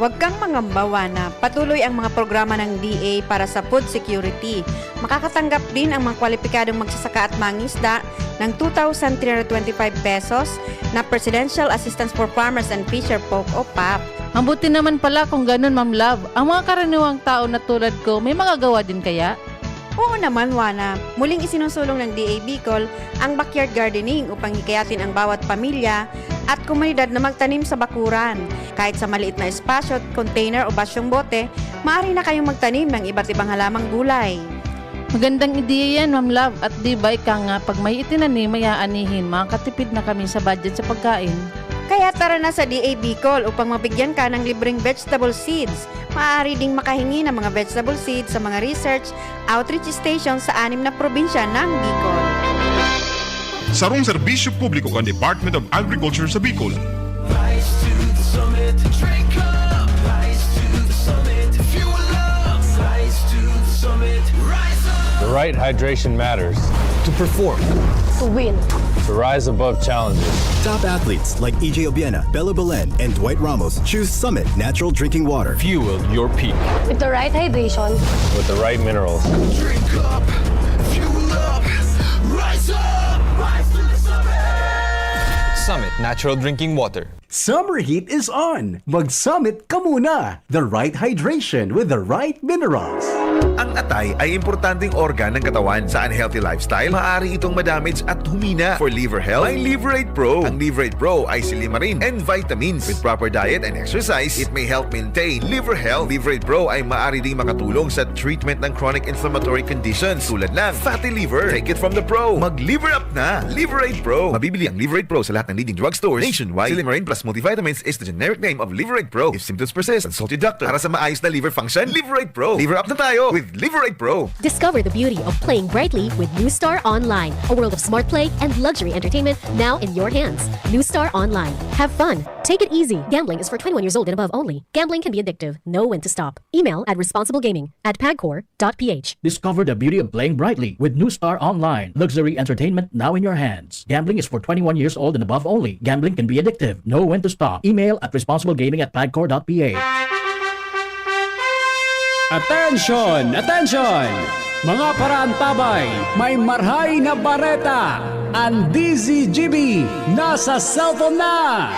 Huwag kang mangamba, Wana. Patuloy ang mga programa ng D A para sa food security. Makakatanggap din ang mga kwalipikadong magsasaka at mangisda ng two thousand three hundred twenty-five pesos na Presidential Assistance for Farmers and Fisher Folk o pap. Mabuti naman pala kung ganun, Ma'am Love. Ang mga karaniwang tao na tulad ko, may magagawa din kaya? Oo naman, Wana. Muling isinusulong ng D A Bicol ang backyard gardening upang hikayatin ang bawat pamilya at komunidad na magtanim sa bakuran. Kahit sa maliit na espasyo, container o basyong bote, maaari na kayong magtanim ng iba't ibang halamang gulay. Magandang ideya yan, Ma'am Love. At di ba ika nga, pag may itinanim, may aanihin, makakatipid na kami sa budget sa pagkain. Kaya tara na sa D A Bicol upang mabigyan ka ng libreng vegetable seeds. Maaari ding makahingi ng mga vegetable seeds sa mga research outreach station sa anim na probinsya ng Bicol. Sarong serbisyo publiko kan Department of Agriculture sa Bicol. Rise to the summit, drink up. Rise to the summit, fuel up. Rise to the summit, rise up. The right hydration matters. To perform. To win. To rise above challenges. Top athletes like E J Obiena, Bello Belen, and Dwight Ramos choose Summit Natural Drinking Water. Fuel your peak. With the right hydration. With the right minerals. Drink up, fuel up, rise up, rise to the summit. Summit Natural Drinking Water. Summer heat is on! Mag-Summit ka muna! The right hydration with the right minerals. Ang atay ay importanteng organ ng katawan. Sa unhealthy lifestyle, maaari itong madamage at humina. For liver health, may Liverate Pro. Ang Liverate Pro ay silimarin and vitamins. With proper diet and exercise, it may help maintain liver health. Liverate Pro ay maaari ding makatulong sa treatment ng chronic inflammatory conditions tulad ng fatty liver. Take it from the pro. Mag-liver up na! Liverate Pro. Mabibili ang Liverate Pro sa lahat ng leading drugstores nationwide. Silimarin plus multivitamins is the generic name of Liverate Pro. If symptoms persist, consult your doctor. Para sa maayos na liver function, Liverate Pro. Liver up na tayo with Liverate Pro. Discover the beauty of playing brightly with New Star Online, a world of smart play and luxury entertainment now in your hands. New Star Online. Have fun. Take it easy. Gambling is for twenty-one years old and above only. Gambling can be addictive. Know when to stop. Email at responsiblegaming at pagcor.ph. Discover the beauty of playing brightly with New Star Online. Luxury entertainment now in your hands. Gambling is for twenty-one years old and above only. Gambling can be addictive. Know when to stop. Email at responsiblegaming at pagcor.ph. Attention! Attention! Mga paraantabay, may marhay na bareta! Ang D Z G B nasa cellphone na!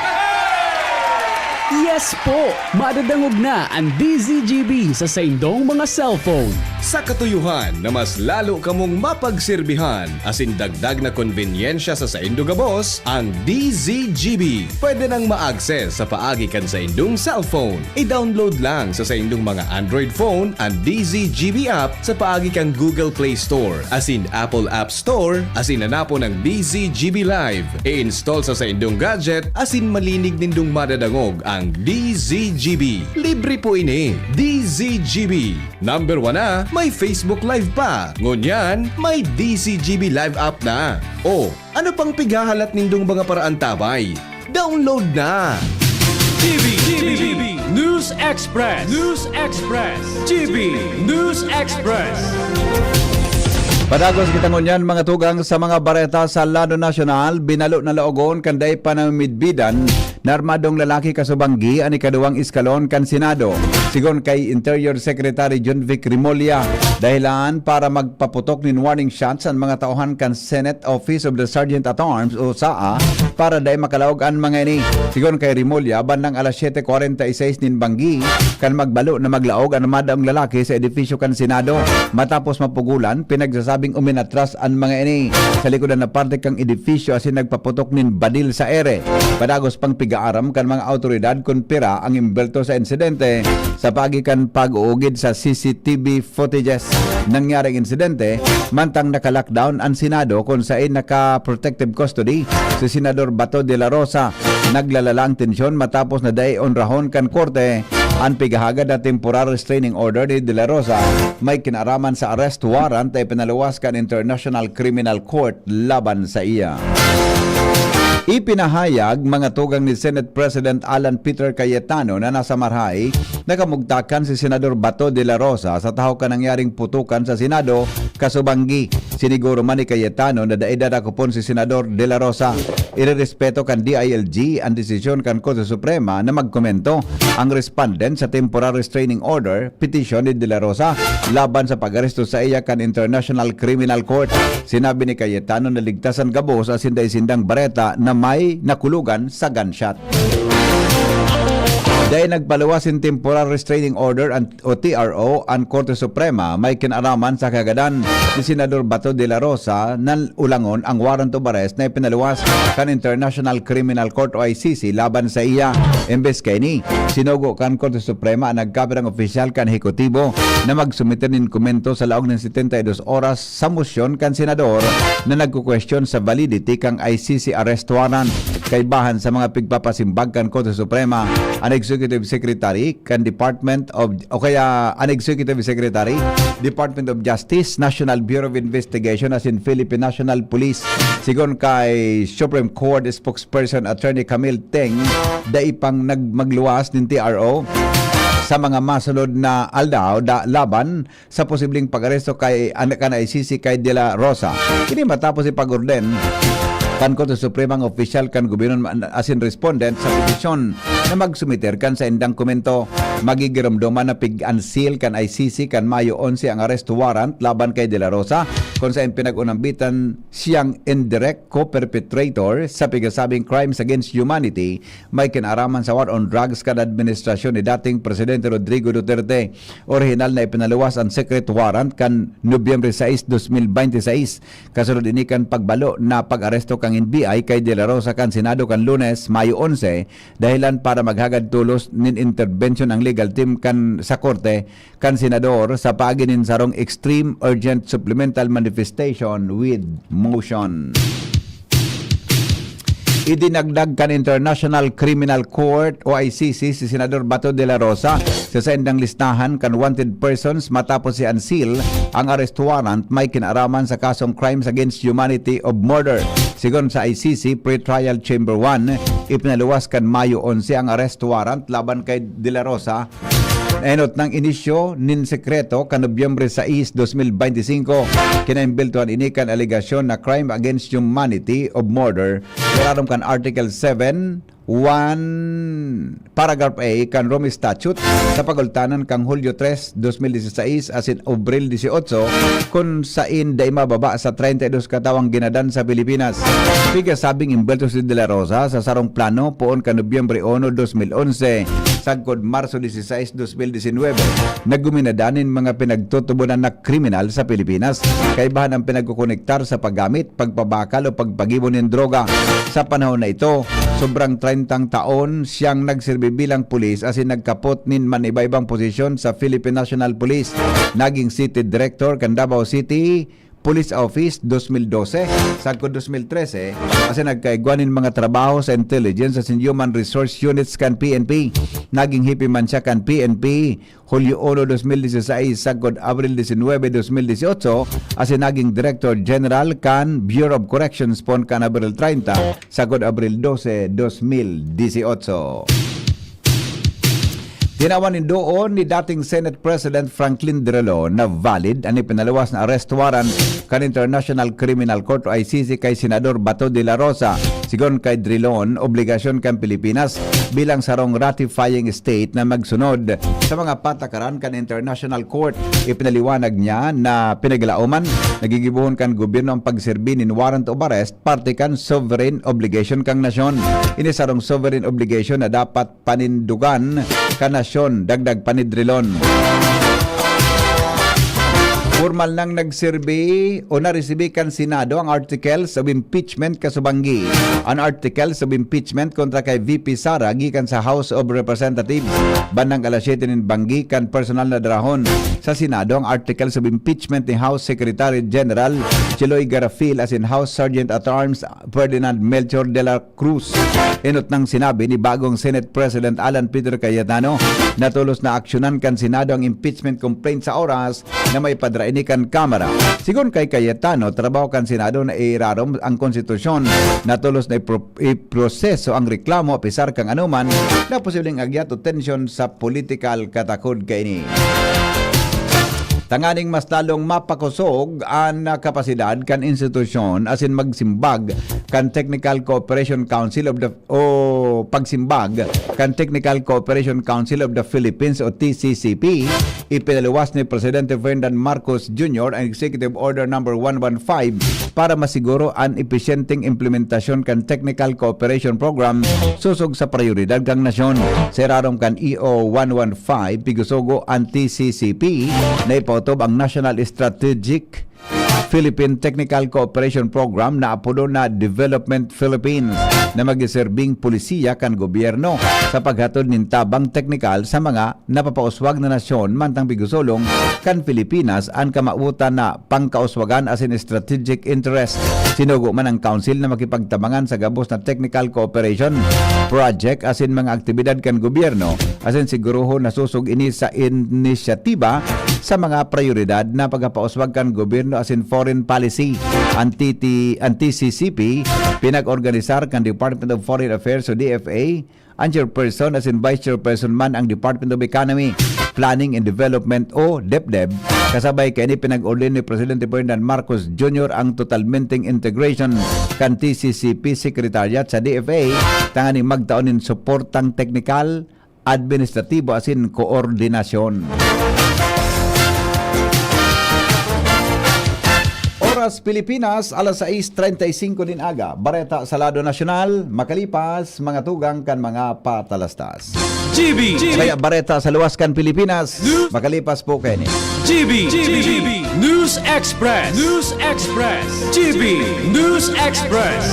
Yes po! Madadangog na ang D Z G B sa saindong mga cellphone. Sa katuyuhan na mas lalo kamong mapagserbihan asin dagdag na konbenyensya sa saindo gabos, ang D Z G B pwede nang ma-access sa paagi kan saindong cellphone. I-download lang sa saindong mga Android phone an D Z G B app sa paagi kan Google Play Store asin Apple App Store asin hanapon ang D Z G B Live. I-install sa saindong gadget asin malinig nindong madadangog ang D Z G B. Libre po ini. D Z G B. Number one na, may Facebook Live pa. Ngunyan, may D Z G B Live app na. O, ano pang pighahalat nindong mga paraantabay? Download na! G B, G B, News Express. News Express. G B News Express. Padagos kita ngunyan, mga tugang, sa mga bareta sa lado nasyonal. Binalo na laogon kan dai pa namidbidan na armadong lalaki kasubanggi an ikaduwang eskalon kan Senado. Sigon kay Interior Secretary Jonvic Remulla, dahilan para magpaputok nin warning shots an mga tauhan kan Senate Office of the Sergeant at Arms o saa para dai makalaog an mga ini. Sigon kay Remulla, bandang alas siyete kwarenta y seis nin banggi, kan magbalo na maglaog an armadong lalaki sa edifisyo kan Senado. Matapos mapugolan, pinagsasabing uminatras an mga ini sa likodan na parte kan edifisyo asin nagpaputok nin badil sa ere. Padagos pang pig-aaram kan mga awtoridad kun pira ang imbwelto sa insidente sa paagi kan pag-uugid sa C C T V footages. Nangyari ang insidente mantang naka-lockdown an Senado kun saen naka-protective custody si Senador Bato de la Rosa. Naglalala ang tensyon matapos na dai onrahon kan korte an pighahagad na temporary restraining order ni De La Rosa may kinaaraman sa arrest warrant na ipinaluwas kan International Criminal Court laban sa iya. Ipinahayag, mga tugang, ni Senate President Alan Peter Cayetano na nasa marahay na kamugtakan si Senador Bato de la Rosa sa tahaw kan nangyaring putukan sa Senado kasubanggi. Siniguro man ni Cayetano na dai dadakopon si Senador de la Rosa. Irerespeto kan D I L G an desisyon kan Korte Suprema na magkomento. Ang respondent sa temporary restraining order, petisyon ni De La Rosa laban sa pag-aresto saiya kan International Criminal Court. Sinabi ni Cayetano na ligtas an gabos asin dai sindang bareta na may nakulogan sa gunshot. Dai nagpaluwas nin temporary restraining order an, o T R O an Korte Suprema may kinaraman sa kagadan ni Senador Bato de la Rosa na ulangon ang warrant of arrest na ipinaluwas kan International Criminal Court o I C C laban sa iya. Imbes kaini, sinugo kan Korte Suprema an nagkapirang opisyal kan Ehekutibo na magsumite nin komento sa laog nin setenta y dos oras sa mosyon kan senador na nagkukwestiyon sa validity kan I C C arrest warrant. kaibahan sa mga pigpapasimbag kan Korte Suprema, an Executive Secretary kan Department of, o kaya an Executive Secretary, Department of Justice, National Bureau of Investigation asin Philippine National Police. Sigon kay Supreme Court Spokesperson Attorney Camille Teng, dai pang nag-, magluwas nin T R O sa mga masunod na aldaw da, laban sa posibleng pag-aresto kay, an-, kan I C C kay De La Rosa. Ini matapos ipag-orden kan Korte Suprema ang opisyal kan gobyerno asin respondent sa petisyon na magsumiter kan saindang komento. Magigiromdoman na pig-unseal kan I C C kan Mayo onse ang arrest warrant laban kay De La Rosa, kung saen pinag-unambitan siyang indirect co-perpetrator sa pigasabing crimes against humanity may kinaraman sa war on drugs kan administrasyon ni dating Presidente Rodrigo Duterte. Orihinal na ipinaluwas an secret warrant kan Nobyembre sais, dos mil bente sais. Kasunod ini kan pagbalo na pag-aresto kan N B I kay De La Rosa kan Senado kan Lunes, Mayo onse, dahilan para maghagad tolos nin interbensyon ang legal team kan sa korte kan senador sa paagi nin sarong extreme urgent supplemental manifestation with motion. Idinagdag kan International Criminal Court o I C C si Senador Bato de la Rosa sa saindang listahan kan wanted persons matapos i-unseal ang arrest warrant may kinaraman sa kasong crimes against humanity of murder. Sigon sa I C C Pretrial Chamber one, ipinaluwas kan Mayo onse ang arrest warrant laban kay De La Rosa. Enot nang inisyo nin sekreto kan Nobyembre sais, dos mil bente singko, kinaimbeltohan ini kan alegasyon na crime against humanity of murder, irarom kan Article seven, one, Paragraph A kan Rome Statute, sa pagultanan kan Hulyo tres, dos mil disisais asin Abril dieciocho, kun sain dai mababa sa treinta y dos katawang ginadan sa Pilipinas. Pigasabing imbelto si De La Rosa sa sarong plano poon kan Nobyembre uno, dos mil onse, sagkod Marso disisais, dos mil disinwebe, na guminadan nin mga pinagtutubonan na kriminal sa Pilipinas. Kaibahan ang pinagkokonektar sa paggamit, pagpabakal o pagpagibo nin droga. Sa panahon na ito, sobrang treintang taon siyang nagserbi bilang pulis asin nagkapot nin man iba-ibang posisyon sa Philippine National Police. Naging City Director kan Davao City Police Office, dos mil dose, sagkod dos mil trese, asin nagkaigwa nin mga trabaho sa intelligence asin human resource units kan P N P. Naging hepe man siya kan P N P, Hulyo uno, dos mil disisais, sagkod Abril disinwebe, dos mil dieciocho, asin naging Director General kan Bureau of Corrections poon kan Abril treinta, sagkod Abril dose, dos mil dieciocho. Tinawan nin duon ni dating Senate President Franklin Drilon na valid an ipinaluwas na arrest warrant kan International Criminal Court o I C C kay Senador Bato de la Rosa. Sigon kay Drilon, obligasyon kan Pilipinas bilang sarong ratifying state na magsunod sa mga patakaran kan International Court. Ipinaliwanag niya na pinaglaoman, nagigibohon kan gobyerno ang pagserbi nin warrant of arrest parte kan sovereign obligation kan nasyon. Ini sarong sovereign obligation na dapat panindugan kan nasyon, dagdag pa ni Drilon. Formal nang nagserbi o naresibi kan Senado ang articles of impeachment kasubanggi. An articles of impeachment kontra kay V P Sara gikan sa House of Representatives. Bandang alas siyete nin banggi kan personal na darahon sa Senado ang articles of impeachment ni House Secretary General Chiloy Garafil asin House Sergeant at Arms Ferdinand Melchor de la Cruz. Enot nang sinabi ni bagong Senate President Alan Peter Cayetano na tolos na aksyonan kan Senado ang impeachment complaint sa oras na maipadra ini kan Kamara. Sigon kay Cayetano, trabaho kan Senado na irarom ang konstitusyon na tolos na ipro-, iproseso ang reklamo apisar kan anoman na posibleng agyat o tensyon sa politikal katakod kaini. Tanganing mas lalong mapakosog an kapasidad kan institusyon asin magsimbag kan Technical Cooperation Council of the o pagsimbag kan Technical Cooperation Council of the Philippines o T C C P, ipinaluwas ni Presidente Ferdinand Marcos Junior ang Executive Order Number one one five para masiguro an episyenteng implementasyon kan Technical Cooperation Program sosog sa prayoridad kan nasyon. Sa irarom kan E O one one five, pigusugo an T C C P na ipautob ang National Strategic Philippine Technical Cooperation Program na apodon na Development Philippines, na magserbing polisiya kan gobyerno sa paghatod nin tabang teknikal sa mga napapauswag na nasyon, mantang pighusolong kan Pilipinas an kamawotan na pangkauswagan asin strategic interest. Sinugo man ang Council na makipagtabangan sa gabos na technical cooperation project asin mga aktibidad kan gobyerno, asin sigurohon na sosog ini sa inisyatiba sa mga prayoridad na pagpapauswag kan gobyerno asin foreign policy. An T T, an T C C P, pinag-organisar kan Department of Foreign Affairs o D F A, ang chairperson asin vice chairperson man ang Department of Economy, Planning and Development o DepDev. Kasabay kaini, pinag-order ni Presidente Ferdinand Marcos Junior ang totalmenteng integration kan T C C P Secretariat sa D F A tanganing magtao nin suportang teknikal, administratibo asin koordinasyon. Oras Pilipinas, alas sais treinta y cinco nin aga. Bareta sa lado nasyonal, makalipas mga tugang kan mga patalastas. G B. Kaya bareta sa luwas kan Pilipinas, News. Makalipas po kaini. G B, G B, News Express, News Express, G B News Express.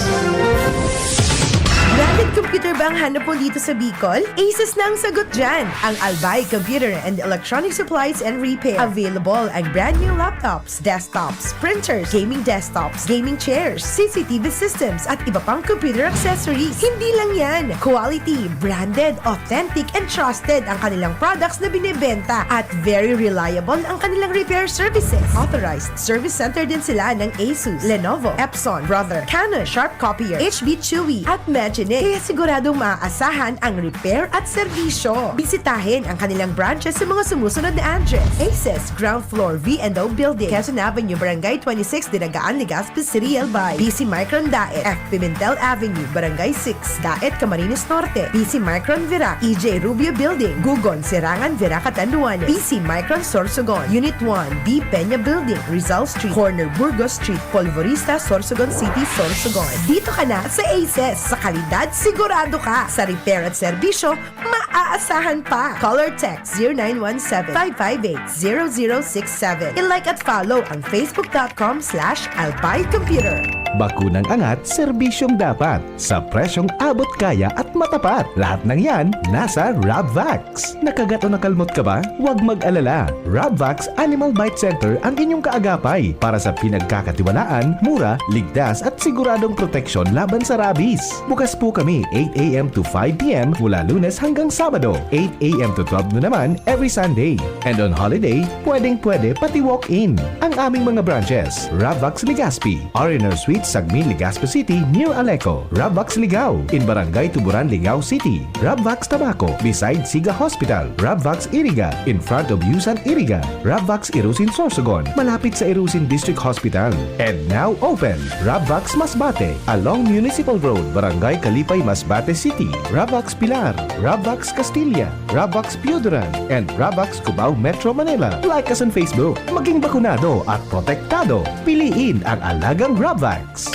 Branded computer ba ang hanap mo dito sa Bicol? Asus na ang sagot dyan! Ang Albay Computer and Electronic Supplies and Repair. Available ang brand new laptops, desktops, printers, gaming desktops, gaming chairs, C C T V systems, at iba pang computer accessories. Hindi lang yan! Quality, branded, authentic, and trusted ang kanilang products na binebenta. At very reliable ang kanilang repair services. Authorized service center din sila ng Asus, Lenovo, Epson, Brother, Canon, Sharp Copier, H B Chewy, at Magine. Kaya siguradong maaasahan ang repair at serbisyo. Bisitahin ang kanilang branches sa mga sumusunod na address: Aces, ground floor, V and O Building, Quezon Avenue, Barangay twenty-six, Dinagaan, Legazpi City, Albay. B C Micron Daet, F Pimentel Avenue, Barangay six, Daet, Camarines Norte. B C Micron Virac, E J Rubio Building, Gugon, Serangan, Virac, Catanduanes. B C Micron Sorsogon, Unit one, B Peña Building, Rizal Street, corner Burgos Street, Polvorista, Sorsogon City, Sorsogon. Dito ka na sa Aces, sa kalidad sigurado ka. Sa repair at serbisyo, maaasahan pa. Call or text zero nine one seven, five five eight, zero zero six seven. I-like at follow ang facebook dot com slash albay computer. Bakunang angat, serbisyong dapat, sa presyong abot kaya at matapat. Lahat ng yan, nasa Rabvax. Nakagat o nakalmot ka ba? Huwag mag-alala. Rabvax Animal Bite Center ang inyong kaagapay para sa pinagkakatiwalaan, mura, ligtas at siguradong proteksyon laban sa rabies. Bukas po kami eight a m to five p m mula Lunes hanggang Sabado, eight a m to twelve noon naman every Sunday. And on holiday, pwedeng-pwede pati walk-in. Ang aming mga branches: Rabvax Legazpi, R and R Suite, Sagmin, Legazpi City, near Aleco; Rabvax Ligao, in Barangay Tuburan, Ligao City; Rabvax Tabaco, beside Siga Hospital; Rabvax Iriga, in front of Yusan Iriga; Rabvax Irusin Sorsogon, malapit sa Irusin District Hospital. And now open, Rabvax Masbate, along Municipal Road, Barangay Kalipay, Masbate City; Rabvax Pilar, Rabvax Castilla, Rabvax Pioduran, and Rabvax Cubao, Metro Manila. Like us on Facebook. Maging bakunado at protektado. Piliin ang alagang Rabvax.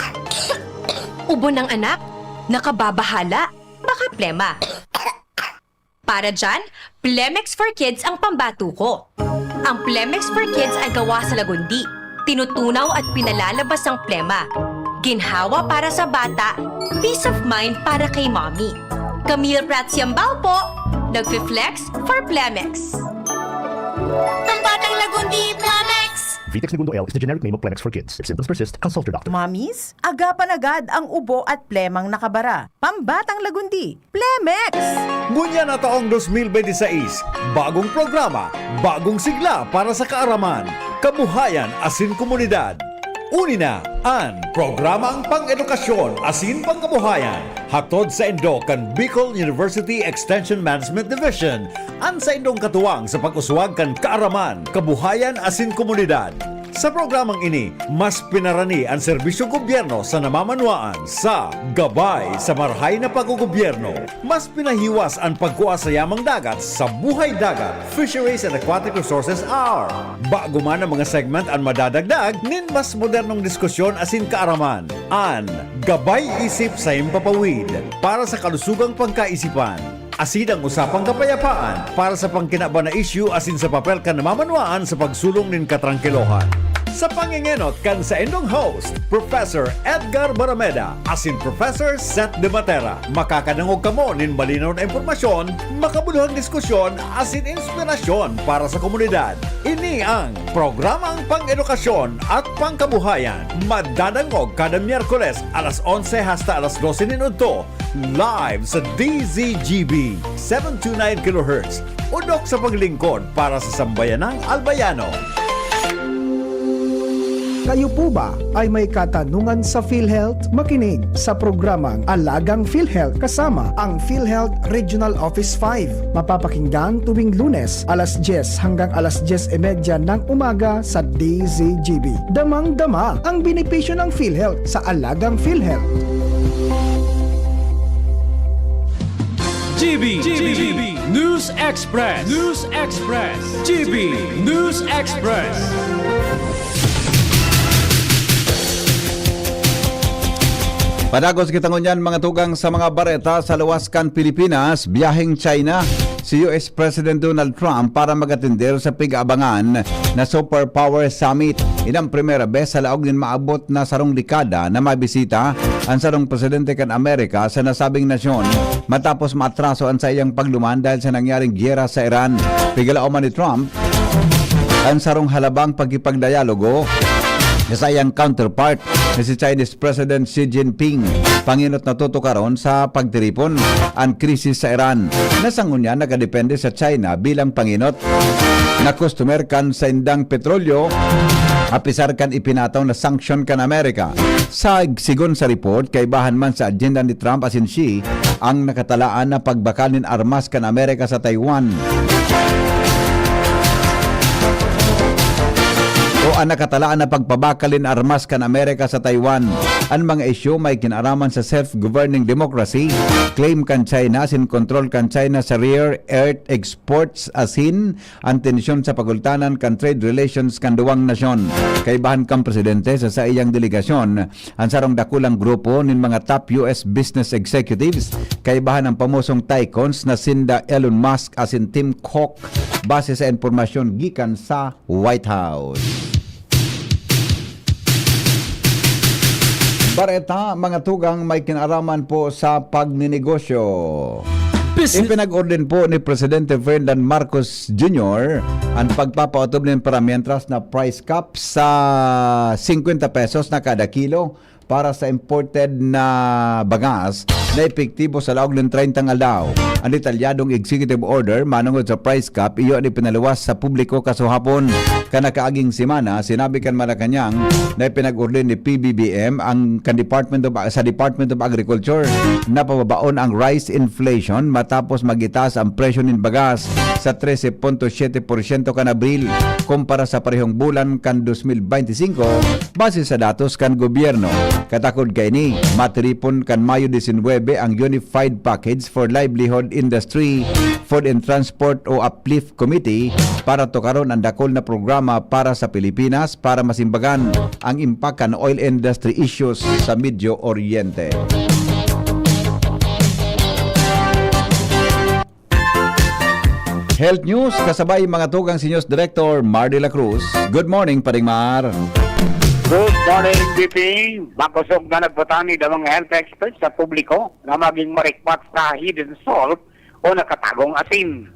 Ubo ng anak? Nakababahala? Baka plema. Para dyan, Plemex for Kids ang pambato ko. Ang Plemex for Kids ay gawa sa lagundi, tinutunaw at pinalalabas ang plema. Ginhawa para sa bata, peace of mind para kay mommy. Camille Prats Yambao po, nagfi-flex for Plemex. Pambatang lagundi, Plemex! Vitex Negundo L is the generic name of Plemex for Kids. If symptoms persist, consult your doctor. Mamis, agapan agad ang ubo at plemang nakabara. Pambatang lagundi, Plemex! Ngunyan na taong dos mil bente seis, bagong programa, bagong sigla para sa kaaraman, kabuhayan asin komunidad. Uni na an Programang Pang-edukasyon asin Pangkabuhayan, hatod saindo kan Bicol University Extension Management Division, an saindong katuwang sa pag-uswag kan kaaraman, kabuhayan asin komunidad. Sa programang ini, mas pinarani an serbisyong gobyerno sa namamanwaan. Sa Gabay sa Marahay na Paggogobyerno, mas pinahiwas an pagkua sa yamang dagat sa buhay dagat, Fisheries and Aquatic Resources Hour. Bago man ang mga segment an madadagdag nin mas modernong diskusyon asin kaaraman. An Gabay Isip sa Himpapawid, para sa kalusugang pagkaisipan. Asin ang Usapang Kapayapaan, para sa pangkinaban na isyu asin sa papel kan namamanwaan sa pagsulong nin katrangkilohan. Sa pangengenot kan saindong host, Professor Edgar Barameda asin Professor Seth De Matera, makakadangog kamo nin malinaw na impormasyon, makabuluhang diskusyon asin inspirasyon para sa komunidad. Ini ang programang pang-edukasyon at pangkabuhayan. Madadangog kada Miyerkules alas onse hasta alas dose nin udto, live sa D Z G B, seven two nine kilohertz, udok sa paglingkod para sa sambayanang Albayano. Kayo po ba ay may katanungan sa PhilHealth? Makinig sa programang Alagang PhilHealth kasama ang PhilHealth Regional Office five. Mapapakinggan tuwing Lunes, alas dyes hanggang alas dyes y media ng umaga sa D Z G B. Damang-dama ang benepisyo ng PhilHealth sa Alagang PhilHealth. G B, G B, News Express, News Express, G B News Express. Padagos kita ngunyan, mga tugang, sa mga bareta sa luwas kan Pilipinas. Biyaheng China si U S President Donald Trump para mag-atender sa pig-aabangan na Superpower Summit. Inang primera bes sa laog nin maabot na sarong dekada na mabisita an sarong presidente kan Amerika sa nasabing nasyon, matapos maatraso an saiyang pagduman dahil sa nangyaring giyera sa Iran. Pigalaoman ni Trump an sarong halabang pakikipagdialogo sa saiyang counterpart na si Chinese President Xi Jinping. Pangenot na tutukaron sa pagtiripon an krisis sa Iran, na sa ngunyan nakadepende sa China bilang pangenot na customer kan saindang petrolyo, apisar kan ipinataw na sanction kan Amerika. Sa, sigon sa report, kaibahan man sa agenda ni Trump asin Xi ang nakatalaan na pagbakal nin armas kan Amerika sa Taiwan. O an nakatalaan na pagpabakal nin armas kan Amerika sa Taiwan. An mga isyu may kinaraman sa self-governing democracy, claim kan China asin kontrol kan China sa rare earth exports asin an tensyon sa pagultanan kan trade relations kan duwang nasyon. Kaibahan kan presidente sa saiyang delegasyon an sarong dakulang grupo nin mga top U S business executives, kaibahan ang pamosong tycoons na sinda Elon Musk asin Tim Cook, base sa impormasyon gikan sa White House. Bareta, mga tugang, may kinaraman po sa pagninegosyo. Business. Ipinag-orden po ni Presidente Ferdinand Marcos Junior an pagpapaotob nin paramientras na price cap sa singkwenta pesos na kada kilo para sa imported na bagas na epektibo sa laog nin treyntang aldaw. An detalyadong executive order manongod sa price cap iyo an ipinaluwas sa publiko kasuhapon. Kan nakaaging semana, sinabi kan Malacañang na ipinag-order ni P B B M ang kan Department of, sa Department of Agriculture na pababaon ang rice inflation matapos magitaas ang presyo nin bagas sa trese punto siyete porsyento kan Abril kumpara sa parehong bulan kan dos mil bente singko, base sa datos kan gobyerno. Katakod kaini, matiripon kan Mayo disinwebe ang Unified Package for Livelihood Industry, Food and Transport o uplift Committee para tukaron an dakul na programa para sa Pilipinas para masimbagan ang impact kan oil industry issues sa Medio Oriente. Health News, kasabay mga tugang si News Director Mar de la Cruz. Good morning, Paring Mar. Good morning, B P. Makosog na nagpatanid ang mga health experts sa publiko na maging marikmat sa hidden salt o nakatagong asin.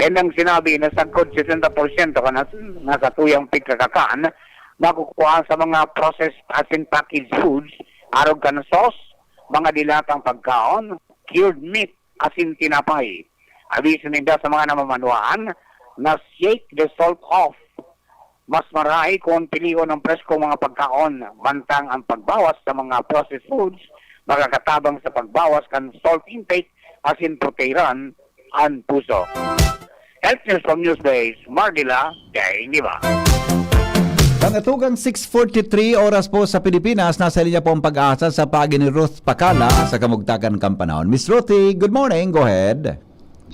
Tendang sinabi na sagkod setenta porsyento kan asin na sa tuyang pigkakakan nakukuha sa mga processed asin packaged foods, arog kan sauce, mga dilatang pagkaon, cured meat, asin tinapay. Abiso ninda sa mga namamanwaan na shake the salt off. Mas marahay kung pilion ang preskong mga pagkaon, mantang ang pagbawas sa mga processed foods makakatabang sa pagbawas kan salt intake asin protehiran an puso. Health News from Newsbase, Mardila, Daingiba. Mga tugang, six forty-three oras po sa Pilipinas. Nasa linya po ang Pag-asa sa paagi ni Ruth Pakala sa kamugtakan kan panahon. Miss Ruthie, good morning. Go ahead.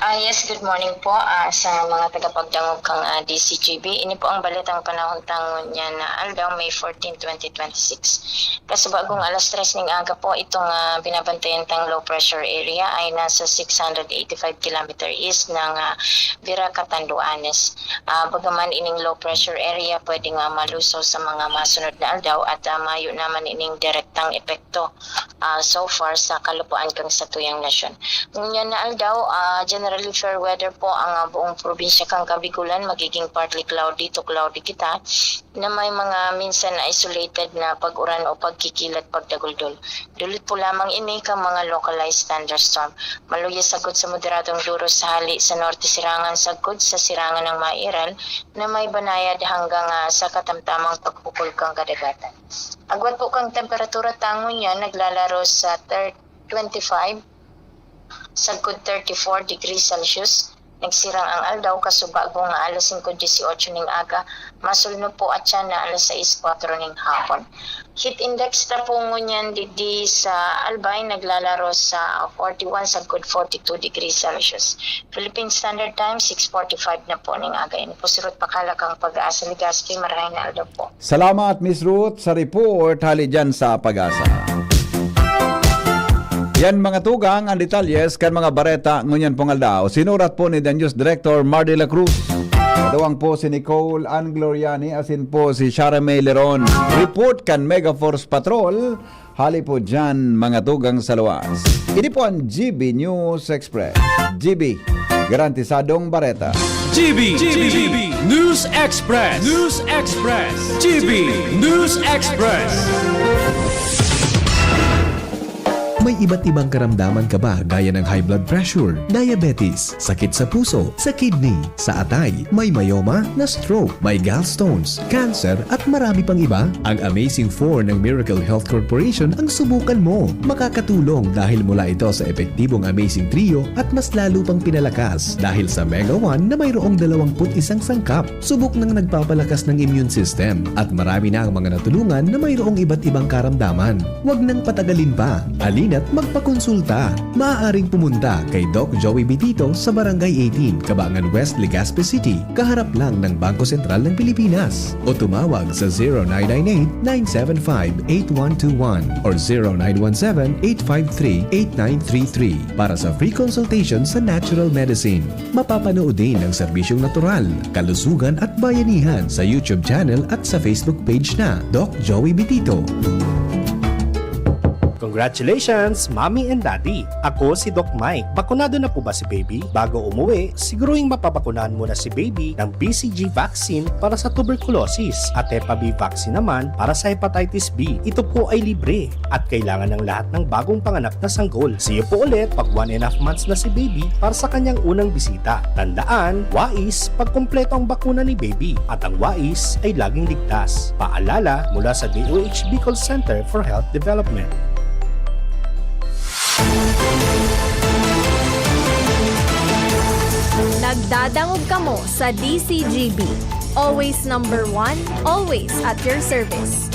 Ah, yes, good morning po, ah, sa mga tagapagdangog kang, ah, D C G B. Ini po ang baletang panahon tangon niya na aldaw, May fourteen, twenty twenty-six. Kasubagong alas tres ning aga po, itong, ah, binabantayan tang low pressure area ay nasa six hundred eighty-five kilometer east ng, ah, Virac, Catanduanes. Ah, bagaman ining low pressure area pwede nga malusaw sa mga masunod na aldaw at, ah, mayo naman ining direktang epekto, ah, so far sa kalupuan kang satuyang nasyon. Ngunyan na aldaw, ah, generally fair weather po ang, ah, buong probinsya kang Kabigulan. Magiging partly cloudy to cloudy kita na may mga minsan na isolated na pag-uran o pagkikilat pagdaguldol. Dulit po lamang ini kang mga localized thunderstorm. Maluya sagkod sa moderadong duro sa hali sa norte sirangan sagkod sa sirangan ng Mairal na may banayad hanggang, ah, sa katamtamang pagpukol kang kadagatan. Agwat po kang temperatura tangon niya naglalaro sa thir-, twenty-five sagkod thirty-four degrees Celsius. Nagsirang ang aldaw kasubago nga alas singko dieciocho ning aga, masulno po at siya na alas sais kwatro ning hapon. Heat index ta po ngunyan digdi sa Albay naglalaro sa forty-one sagkod forty-two degrees Celsius. Philippine Standard Time, six forty-five na po ning aga. Ini po si Ruth Pakala kang Pag-asa Legazpi. Marhay na aldaw po. Salamat, Miss Ruth, sa report hali dyan sa Pag-asa. Yan, mga tugang, ang detalyes kan mga bareta ngunyan pong aldaw. Sinurat po ni The News Director Mar de la Cruz. Kaduwang po si Nicole Ann Gloriani, asin po si Shara May Leron. Report kan Megaforce Patrol, hali po dyan, mga tugang sa luwas. Ini po ang G B News Express. G B, garantisadong bareta. G B, G B, News Express, News Express, G B, News Express. May iba't ibang karamdaman ka ba gaya ng high blood pressure, diabetes, sakit sa puso, sa kidney, sa atay, may myoma, na-stroke, may gallstones, cancer, at marami pang iba? Ang Amazing four ng Miracle Health Corporation ang subukan mo. Makakatulong dahil mula ito sa epektibong Amazing Trio at mas lalo pang pinalakas dahil sa Mega one na mayroong dalawampu't isang sangkap. Subok nang nagpapalakas ng immune system at marami na ang mga natulungan na mayroong iba't ibang karamdaman. Huwag nang patagalin pa. Halina't magpakonsulta. Maaaring pumunta kay Doc Joey Bitito sa Barangay eighteen, Cabangan West, Legazpi City, kaharap lang ng Bangko Sentral ng Pilipinas. O tumawag sa zero nine nine eight, nine seven five, eight one two one or zero nine one seven, eight five three, eight nine three three para sa free consultation sa natural medicine. Mapapanood din ang serbisyong natural, kalusugan at bayanihan sa YouTube channel at sa Facebook page na Doc Joey Bitito. Congratulations, Mommy and Daddy! Ako si Doc Mike. Bakunado na po ba si Baby? Bago umuwi, siguruhing mapabakunahan muna si Baby ng B C G vaccine para sa tuberculosis at Hepa B vaccine naman para sa hepatitis B. Ito po ay libre at kailangan ng lahat ng bagong panganak na sanggol. See you po ulit pag one and a half months na si Baby para sa kanyang unang bisita. Tandaan, wais pag kompleto ang bakuna ni Baby at ang wais ay laging ligtas. Paalala mula sa D O H Bicol Center for Health Development. Nagdadangog kamo sa D C G B. Always number one, always at your service.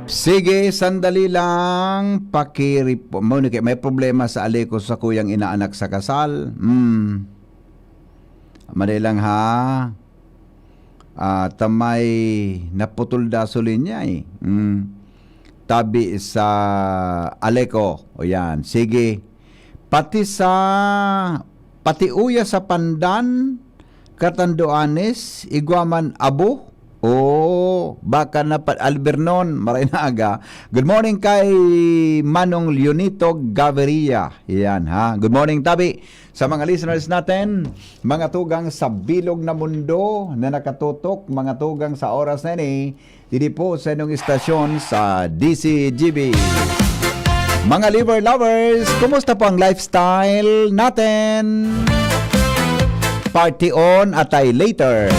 Sige, sandali lang. Pakirip mo, may problema sa ali ko sa kuyang inaanak sa kasal. Hmm. Madali lang ha. Ah, tamay naputol da so linya eh. Hmm. Tabi sa Aleco. O yan. Sige. Pati sa pati uya sa Pandan, Catanduanes, igwa man abo. Oh, baka na pa, Albernon, maray na aga. Good morning kay Manong Leonito Gaviria. Yan ha. Good morning, Tabi. Sa mga listeners natin, mga tugang sa bilog na mundo na nakatutok, mga tugang sa oras na ini, didi po sa inyong istasyon sa D C G B. Mga liver lovers, kumusta po ang lifestyle natin? Party on, atay later.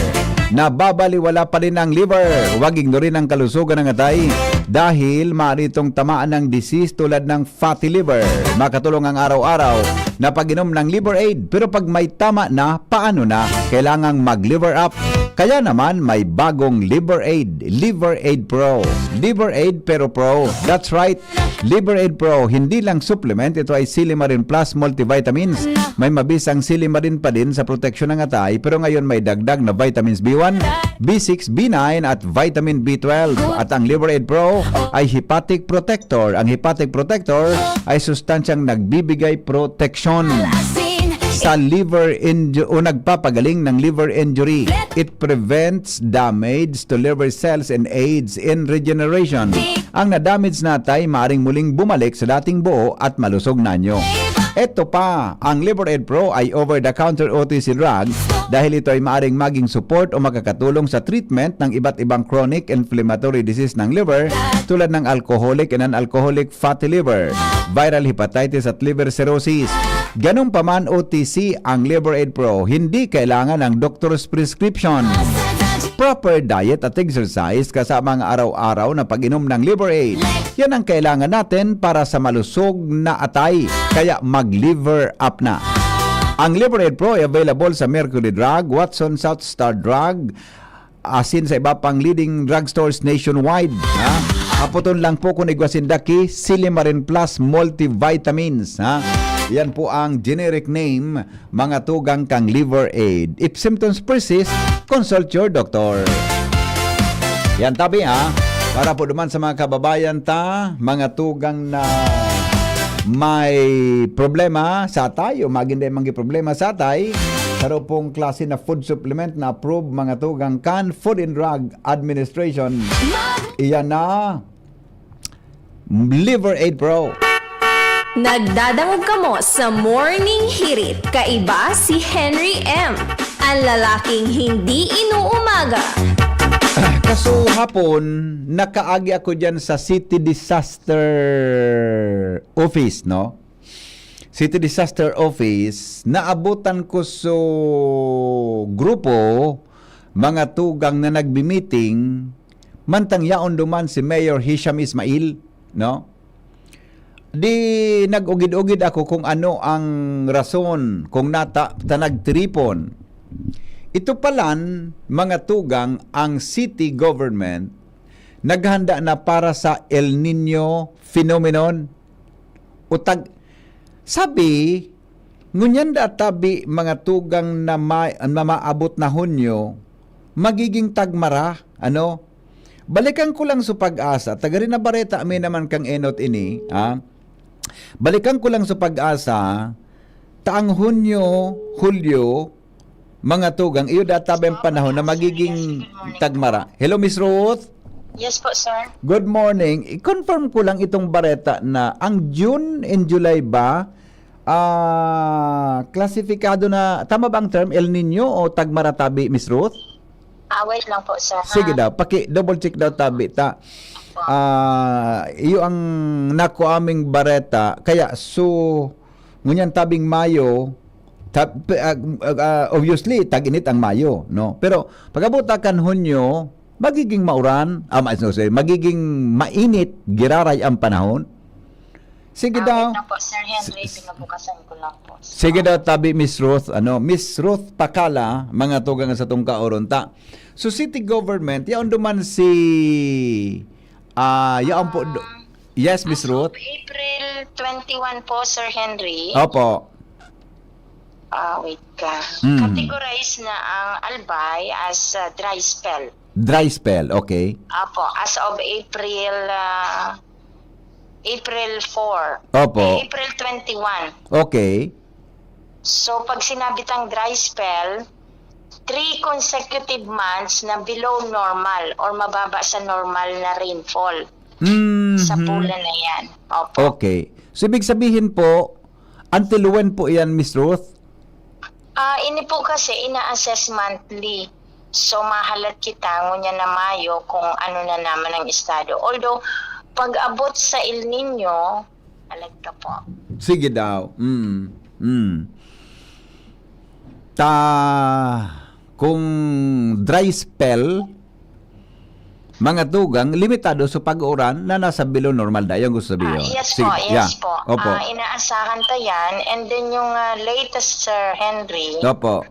Nababaliwala pa rin ang liver. Huwag ignorin ang kalusugan ng atay dahil maaari itong tamaan ng disease tulad ng fatty liver. Makatulong ang araw-araw na pag-inom ng Liver Aid. Pero pag may tama na, paano na? Kailangang mag-Liver Up. Kaya naman may bagong Liver Aid, Liver Aid Pro. Liver Aid pero Pro. That's right. Liver Aid Pro, hindi lang supplement, ito ay Silimarin Plus multivitamins May mabisang silimarin pa din sa proteksyon ng atay, pero ngayon may dagdag na vitamins B one, B six, B nine at vitamin B twelve. At ang Liver Aid Pro ay hepatic protector. Ang hepatic protector ay sustansyang nagbibigay proteksyon sa liver inju- o nagpapagaling ng liver injury. It prevents damage to liver cells and aids in regeneration. Ang na-damage na atay maaring muling bumalik sa dating buo at malusog na anyo. Eto pa, ang Liver Aid Pro ay over-the-counter O T C drug dahil ito ay maaring maging support o makakatulong sa treatment ng iba't ibang chronic inflammatory disease ng liver, tulad ng alcoholic and non-alcoholic fatty liver, viral hepatitis at liver cirrhosis. Ganun pa man, O T C ang Liver Aid Pro, hindi kailangan ng doctor's prescription. Proper diet at exercise kasama ang araw-araw na pag-inom ng Liver Aid. Yan ang kailangan natin para sa malusog na atay. Kaya mag-Liver Up na. Ang Liver Aid Pro ay available sa Mercury Drug, Watson, South Star Drug, asin sa iba pang leading drugstores nationwide. Ha? Hapoton lang po kung igwa sinda ki Silimarin Plus Multivitamins. Ha? Yan po ang generic name, mga tugang kan Liver Aid. If symptoms persist, consult your doctor. Yan tabi ha. Para po duman sa mga kababayan ta, mga tugang na may problema sa atay o magin dai man gi problema sa atay, saro pong klase na food supplement na approved, mga tugang kan Food and Drug Administration. Iyan na Liver Aid Pro. Nagdadangog kamo sa Morning Hirit. Kaiba si Henry M, ang lalaking hindi inuumaga. Kaso hapon, nakaagi ako dyan sa City Disaster Office, no? City Disaster Office, naabutan ko so grupo, mga tugang na nagbi-meeting, mantang yaon duman si Mayor Hisham Ismail, no? Di nag-ugid-ugid ako kung ano ang rason kung nata ta nagtiripon. Ito palan, mga tugang, ang city government naghanda na para sa El Nino phenomenon. O tag-, sabi, ngunyan da tabi mga tugang na, ma- na maabot na Hunyo, magiging tagmara, ano? Balikan ko lang sa pag-asa. Tagarin na bareta mi naman kang enot ini, ha? Balikan ko lang sa pag-asa, taang Hunyo, Hulyo, mga tugang, iyo databi ang panahon na magiging tagmara. Hello, Miss Ruth? Yes po, sir. Good morning. I-confirm ko lang itong bareta na ang June and July ba, ah, klasifikado na, tama ba ang term, El Nino o tagmara tabi, Miss Ruth? Ah, wait lang po, sir. Sige daw, paki-double check daw tabi ta. Ah, iyo ang nakuaming bareta. Kaya, so, ngunyan tabing Mayo, tab, ah, ah, obviously, tag-init ang Mayo, no? Pero, pag-abot kan Hunyo, magiging mauran, ah, ma- no, sorry, magiging mainit, giraray ang panahon. Sige Ah, daw. Wait lang po, Sir Henry, pinabukasan ko lang po. Sige daw, tabi, Miss Ruth, ano, Miss Ruth Pakala, mga tugang sa tong kaoron ta. So, city government, yaon duman si, ah, yaon po, do- yes, Miss As of Ruth? April twenty-one po, Sir Henry. Opo. Ah, wait ka. Mm. Categorize na ang Albay as ah, dry spell. Dry spell, okay. Apo, as of April ah, April four. Opo. Eh, April twenty-one. Okay. So, pag sinabi tang dry spell, three consecutive months na below normal or mababa sa normal na rainfall Mhm. sa bulan na yan. Opo. Okay. So, ibig sabihin po, until when po yan, Miss Ruth? Ah, ini po kasi ina-assess monthly. So, mahalat kita ngunyan na Mayo kung ano na naman ang estado. Although, pag abot sa El Nino, alag ka po. Sige daw. Mm. Mm. Ta, kung dry spell, mga tugang, limitado sa pag-uuran na nasa below normal. Dayon gusto sabihin. Ah, yes Sige, po, yes yeah. po. Opo. Ah, inaasahan ta yan. And then yung ah, latest, Sir Henry, Opo.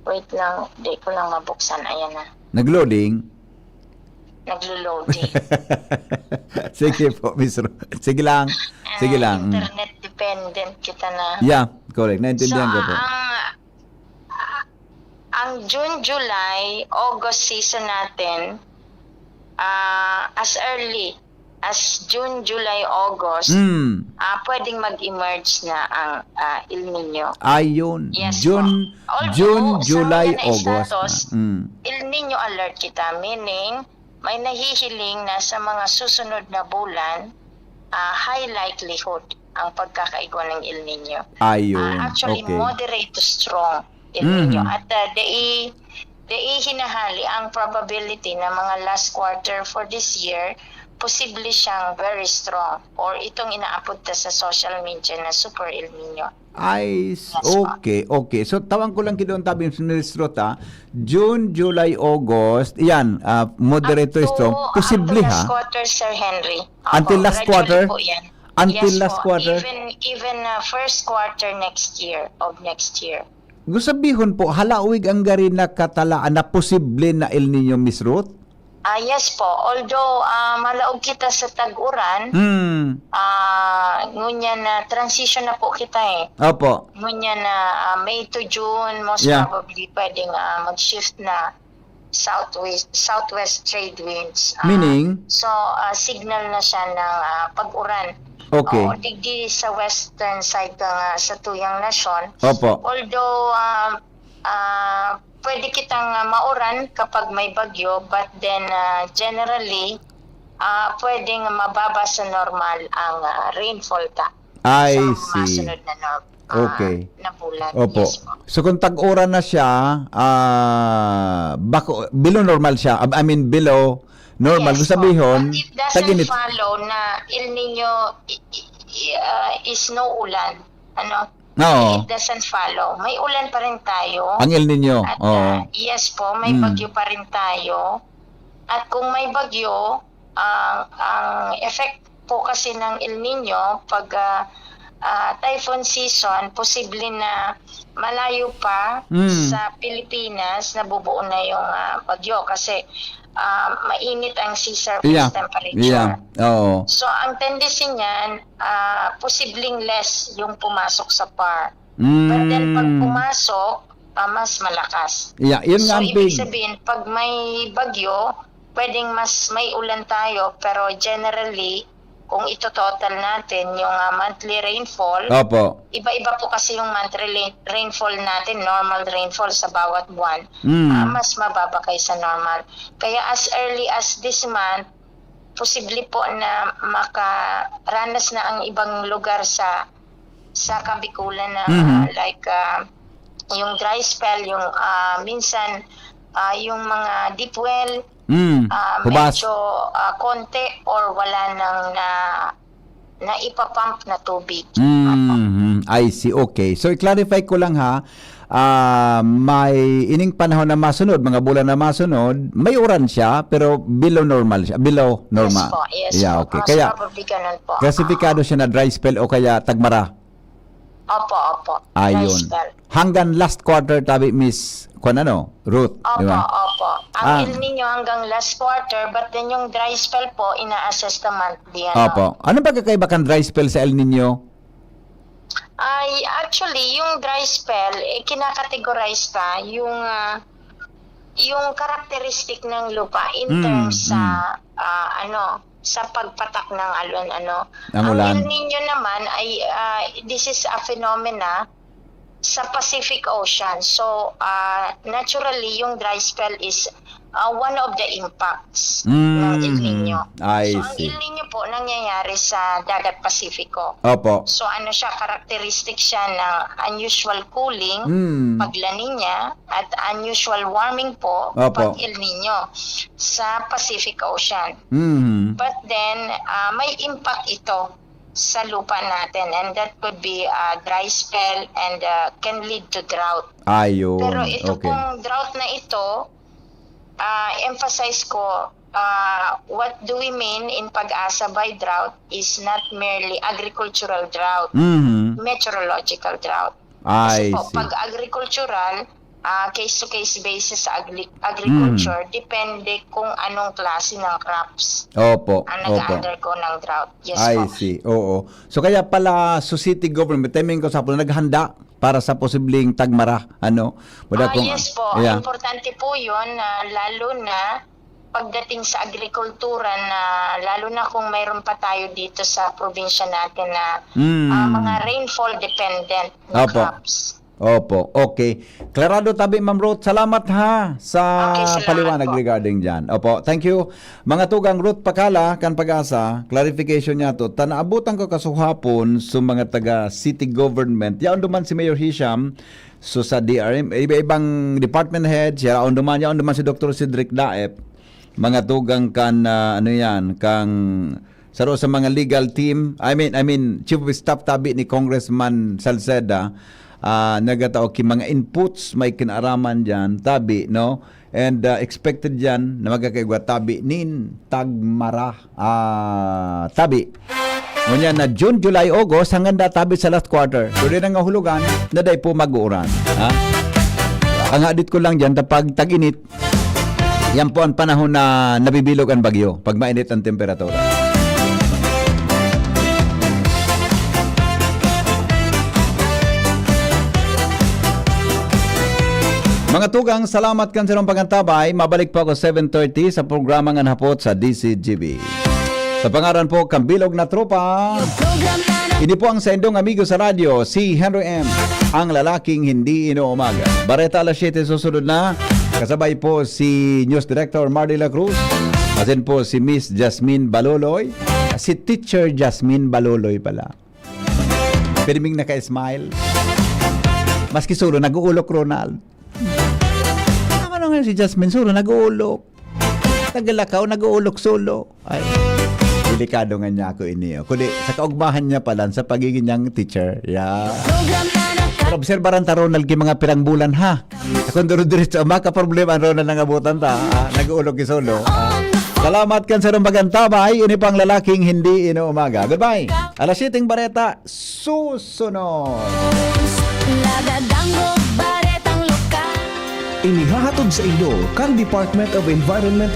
wait lang, di ko lang mabuksan. Ayan na. Nag-loading. Naglo-loading. Sige po, Miss Ro. Sige lang. Sige Ah, lang. Mm. Internet dependent kita na. Yeah. Correct. Naintindihan So, ko po. ang, ang June, July, August season natin, ah, as early as June, July, August, Mm. ah, pwedeng mag-emerge na ang, ah, El Nino. Ayun. Yes June, po. Although, June, sa July, una na August. status, na. Mm. El Nino alert kita, meaning may nahihiling na sa mga susunod na bulan, ah, high likelihood ang pagkakaigwa ng El Nino. Ayun. Ah, actually, Okay. moderate to strong El Nino. Mhm. At ah, dai, dai hinahali ang probability na mga last quarter for this year, posible siyang very strong or itong inaapod ta sa social media na super El Nino. Ay, s- Yes, po. Okay, okay. So, tawan ko lang kidon tabi, Miss Ruth, ha? June, July, August, yan, ah, moderate to Up to, strong. Posible, up to last ha? quarter, Sir Henry. Until Opo, last gradually quarter? Po yan. Until Yes last po. quarter? Even, even uh, first quarter next year, of next year. Gusabihon po, halawig ang gari na katalaan na posible na El Nino, Miss Ruth? Ah, yes po. Although ah, malaog kita sa tag-uran, Hmm. ah, ngunyan na transition na po kita eh. Opo. Ngunyan na ah, May to June, most Yeah. probably pwedeng ah, mag-shift na southwest, southwest trade winds. Ah, Meaning? So, ah, signal na siya ng ah, pag-uran. Okay. Oo, digdi sa western side ka nga sa tuyang nasyon. Opo. Although, ah, ah, pwede kitang ah, mauran kapag may bagyo, but then ah, generally, ah, pwedeng mababa sa normal ang ah, rainfall ta I sa mga see. sunod na, nor- ah, Okay. na bulan. Opo. Yes po. So kung tag-uran na siya, ah, bako, below normal siya. I mean, below normal. Yes Gusto po. sabihin, But it doesn't tag-init. Follow na El Nino i- i- i- ah, is no ulan. Ano? Oo. It doesn't follow. May ulan pa rin tayo. Ang El Nino. At Oo. ah, yes po, may Mm. bagyo pa rin tayo. At kung may bagyo, ang, ang effect po kasi ng El Nino, pag ah, ah, typhoon season, posible na malayo pa Mm. sa Pilipinas, nabubuo na yung ah, bagyo kasi ah, mainit ang sea surface Yeah. temperature. Yeah. Oo. So, ang tendency niyan, ah, posibleng less yung pumasok sa par. But then, pag Mm. pumasok, ah, mas malakas. Yeah, yun So, nga ang ibig big. Sabihin, pag may bagyo, pwedeng mas may ulan tayo, pero generally, kung ito-total natin, yung ah, monthly rainfall, Opo. iba-iba po kasi yung monthly rain- rainfall natin, normal rainfall sa bawat buwan, Mm. ah, mas mababa kaysa normal. Kaya as early as this month, posible po na makaranas na ang ibang lugar sa sa Kabikulan na Mhm. ah, like ah, yung dry spell, yung ah, minsan ah, yung mga deep well, Mm. ah, Hubas. Medyo ah, konti or wala nang na na ipapump na tubig. Mm, I see. Okay. So, i-clarify ko lang ha. Ah, may ining panahon na masunod, mga bulan na masunod, may uran siya, pero below normal siya. Below normal. Yes po, yes Yeah, po. okay. Most Kaya, probably ganun po. Klasifikado siya na dry spell o kaya tagmara. Opo, opo. Dry Ayun. Spell. Hanggang last quarter, tabi, Miss, kwan ano, Ruth, Opo, di ba? Opo. Ang Ah. El Nino hanggang last quarter, but then yung dry spell po, ina-assess na monthly. Ano? Opo. Anong pagkakaiba kan dry spell sa El Nino? Ay, actually, yung dry spell, eh, kinakategorize ta yung, ah, yung characteristic ng lupa in Mm, terms sa, mm. ah, ano, sa pagpatak ng alon, ano. Ang ulan. El Nino naman ay, ah, this is a phenomena sa Pacific Ocean. So, ah, naturally, yung dry spell is ah, one of the impacts ng El Nino. Mm, I So, ang see. El Nino po nangyayari sa Dagat Pasifiko. Opo. So, ano siya, characteristic siya ng unusual cooling, Mm. pag La Nina, at unusual warming po, Opo. pag El Nino sa Pacific Ocean. Mhm. But then, ah, may impact ito sa lupa natin, and that could be ah, dry spell and ah, can lead to drought. Ayun. Pero ito Okay. pong drought na ito, ah, emphasize ko, ah, what do we mean in pag-asa by drought is not merely agricultural drought, Mhm. meteorological drought. Kasi I po, see. Pag agricultural, ah, case-to-case basis sa agri-, agriculture, depende kung anong klase ng crops Opo, ang opo. nag-undergo ng drought. Yes I po. see. Oo. So kaya pala sa city government, timing ko sa naghanda para sa posibleng tagmara, ano? Wala Ah, kung yes po. Yeah. Importante po 'yun, na lalo na pagdating sa agrikultura, na lalo na kung mayroon pa tayo dito sa probinsya natin na Mm. ah, mga rainfall dependent na Opo. crops. Opo, okay. Klarado tabi, Ma'am Ruth. Salamat ha sa Okay, salamat paliwanag po. regarding dyan. Opo, thank you. Mga tugang, Ruth Pakala, kan Pag-asa, clarification niya to. Ta naabutan ko kasuhapon sa mga taga city government. Yaon duman si Mayor Hisham, so sa D R M, iba-ibang department head, siya yaon duman, yaon duman si Doctor Cedric Daep. Mga tugang kan, ah, ano yan, kang saro sa mga legal team, I mean, I mean, chief of staff tabi ni Congressman Salceda, ah, nagatao ki mga inputs may kinaaraman diyan, tabi, no? And ah, expected diyan na magkakaigwa tabi nin tagmara, ah, tabi. Ngunyan na June, July, August, hanggang da tabi sa last quarter. So, di na nga hulugan na dai po mag-uuran. Ha? Ang hadit ko lang dyan, kapag tag-init, yan po ang panahon na nabibilog ang bagyo pag mainit ang temperatura. Mga tugang, salamat kan sarong pangantabay. Mabalik po ako seven thirty sa programa Ngan Hapot sa D C G B. Sa pangaran po, Kambilog na Tropa. Program na na Ini po ang saindong amigo sa radyo, si Henry M, ang lalaking hindi inuumaga. Bareta alas siyete susunod na. Kasabay po si News Director Mardy La Cruz. Asin po si Miss Jasmine Baloloy. Si Teacher Jasmine Baloloy pala. Pirming naka-smile. Maski solo, nag-uulok, Ronald. Ano nga si Jasmine solo, nag-uulok. Nagalakaw, nag-uulok solo. Ay, delikado nga niya ako ini. Oh. Kundi sa kaugmahan niya pala, sa pagiging niyang teacher. Yeah. Program na na Pero obserbaran ta, Ronald, ki mga pirang bulan, ha? Kung duro-diretso, makaproblema ang Ronald ng abutan ta. Ah, nag-uulog isolo. Ah. Salamat kan sarong pagantabay. Ini pang lalaking hindi inuumaga. Goodbye. Alas siyete bareta, susunod. Lagad ang baretang lokal. Inihahatod sa inyo kan Department of Environment